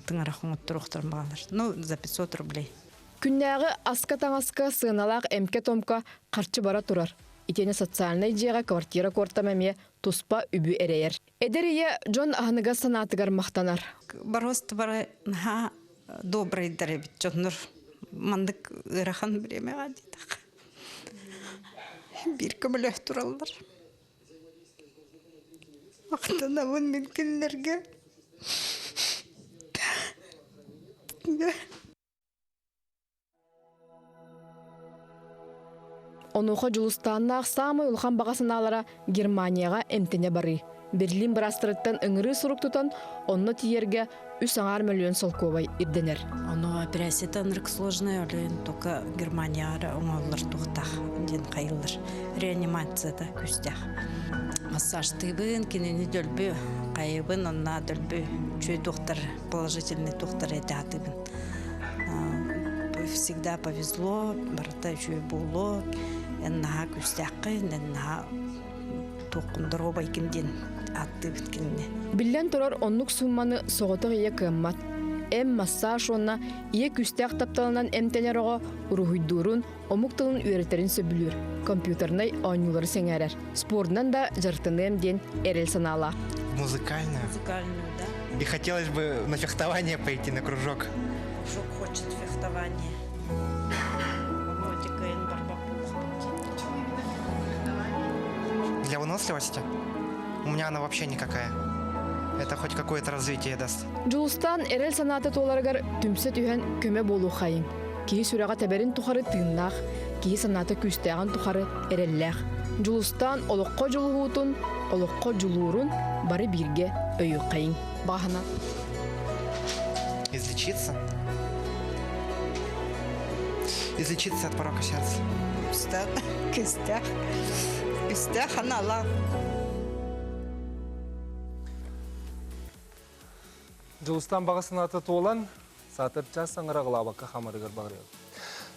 тыҥырах оҥотторуохтарын баҕалар. Ну, за 500 рублей. Күннээҕи аска-таҥаска сыаналаах эмкэ-томко харчы бара турар. Итиэннэ социальнай дьиэҕэ квартира куортама эмиэ туспа үбү эрэйэр. Эдэр ийэ дьон аһыныгас санаатыгар махтанар. Просто бары наһаа добрыйдар эбит дьоннор. Маннык ыарахан бириэмэҕэ диэтэх. Биир көмөлөөх тураллар. Махтанабын мин кинилэргэ. Онуоха Дьулустааннаах саамай улахан баҕа санаалара Германияҕа эмтэнэ барыы. Берлин быраастарыттан ыҥырыы сурук тутан, онно тиийэргэ үс аҥаар мөлүйүөн солкуобай ирдэнэр. Ону операцията ынырык сложная, олен только Германияҕа оҥоһуллар туохтаах диэн хайыллар. Реанимацията күүстээх. Массажтыыбын, кинини дөлбү хайыбын, онна дөлбү үчүгэй туохтар, положительный туохтар этэ сатыыбын. Всегда повезло, барыта үчүгэй буолуо, эн наһаа күүстээххин, эн наһаа туоххун доруобайгын диэн ааттыыбыт кинини. Биллэн турар, оннук суумманы соҕотох ийэ кыаммат. Эм, массаж уонна ийэ күүстээх тапталынан эмтэнэр оҕо уруһуйдуурун, омук тылын үөрэтэрин сөбүлүүр, компьютернай оонньуулары сэҥээрэр, спордунан да дьарыктаныам диэн эрэл санаалаах. Музыкальную. Музыкальную, да. И хотелось бы на фехтование пойти, на кружок. Кружок хочет фехтование. Для выносливости? У меня она вообще никакая. Это хоть какое-то развитие даст. Дьулустаан эрэл санаата туоларыгар түмсэ түһэн көмө буолуоххайыҥ. Киһи сүрэҕэ тэбэрин тухары тыыннаах, киһи санаата күүстээҕин тухары эрэллээх. Дьулустаан олоххо дьулуһуутун, олоххо дьулуурун бары бииргэ өйүөххэйиҥ. Баҕаһына. Излечиться? Излечиться от порока сердца. Кистэх. Кистэх анала. Дьулустан баҕа санаата туолан, саатар час саҥара аҕылаабакка хамарыгар баҕарыам.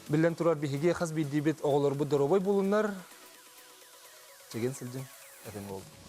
Биллэн турар, биһиги хас биирдиибит оҕолорбут доруобай буолуннар, чэгиэн сылдьыҥ, этэҥҥэ буоллун.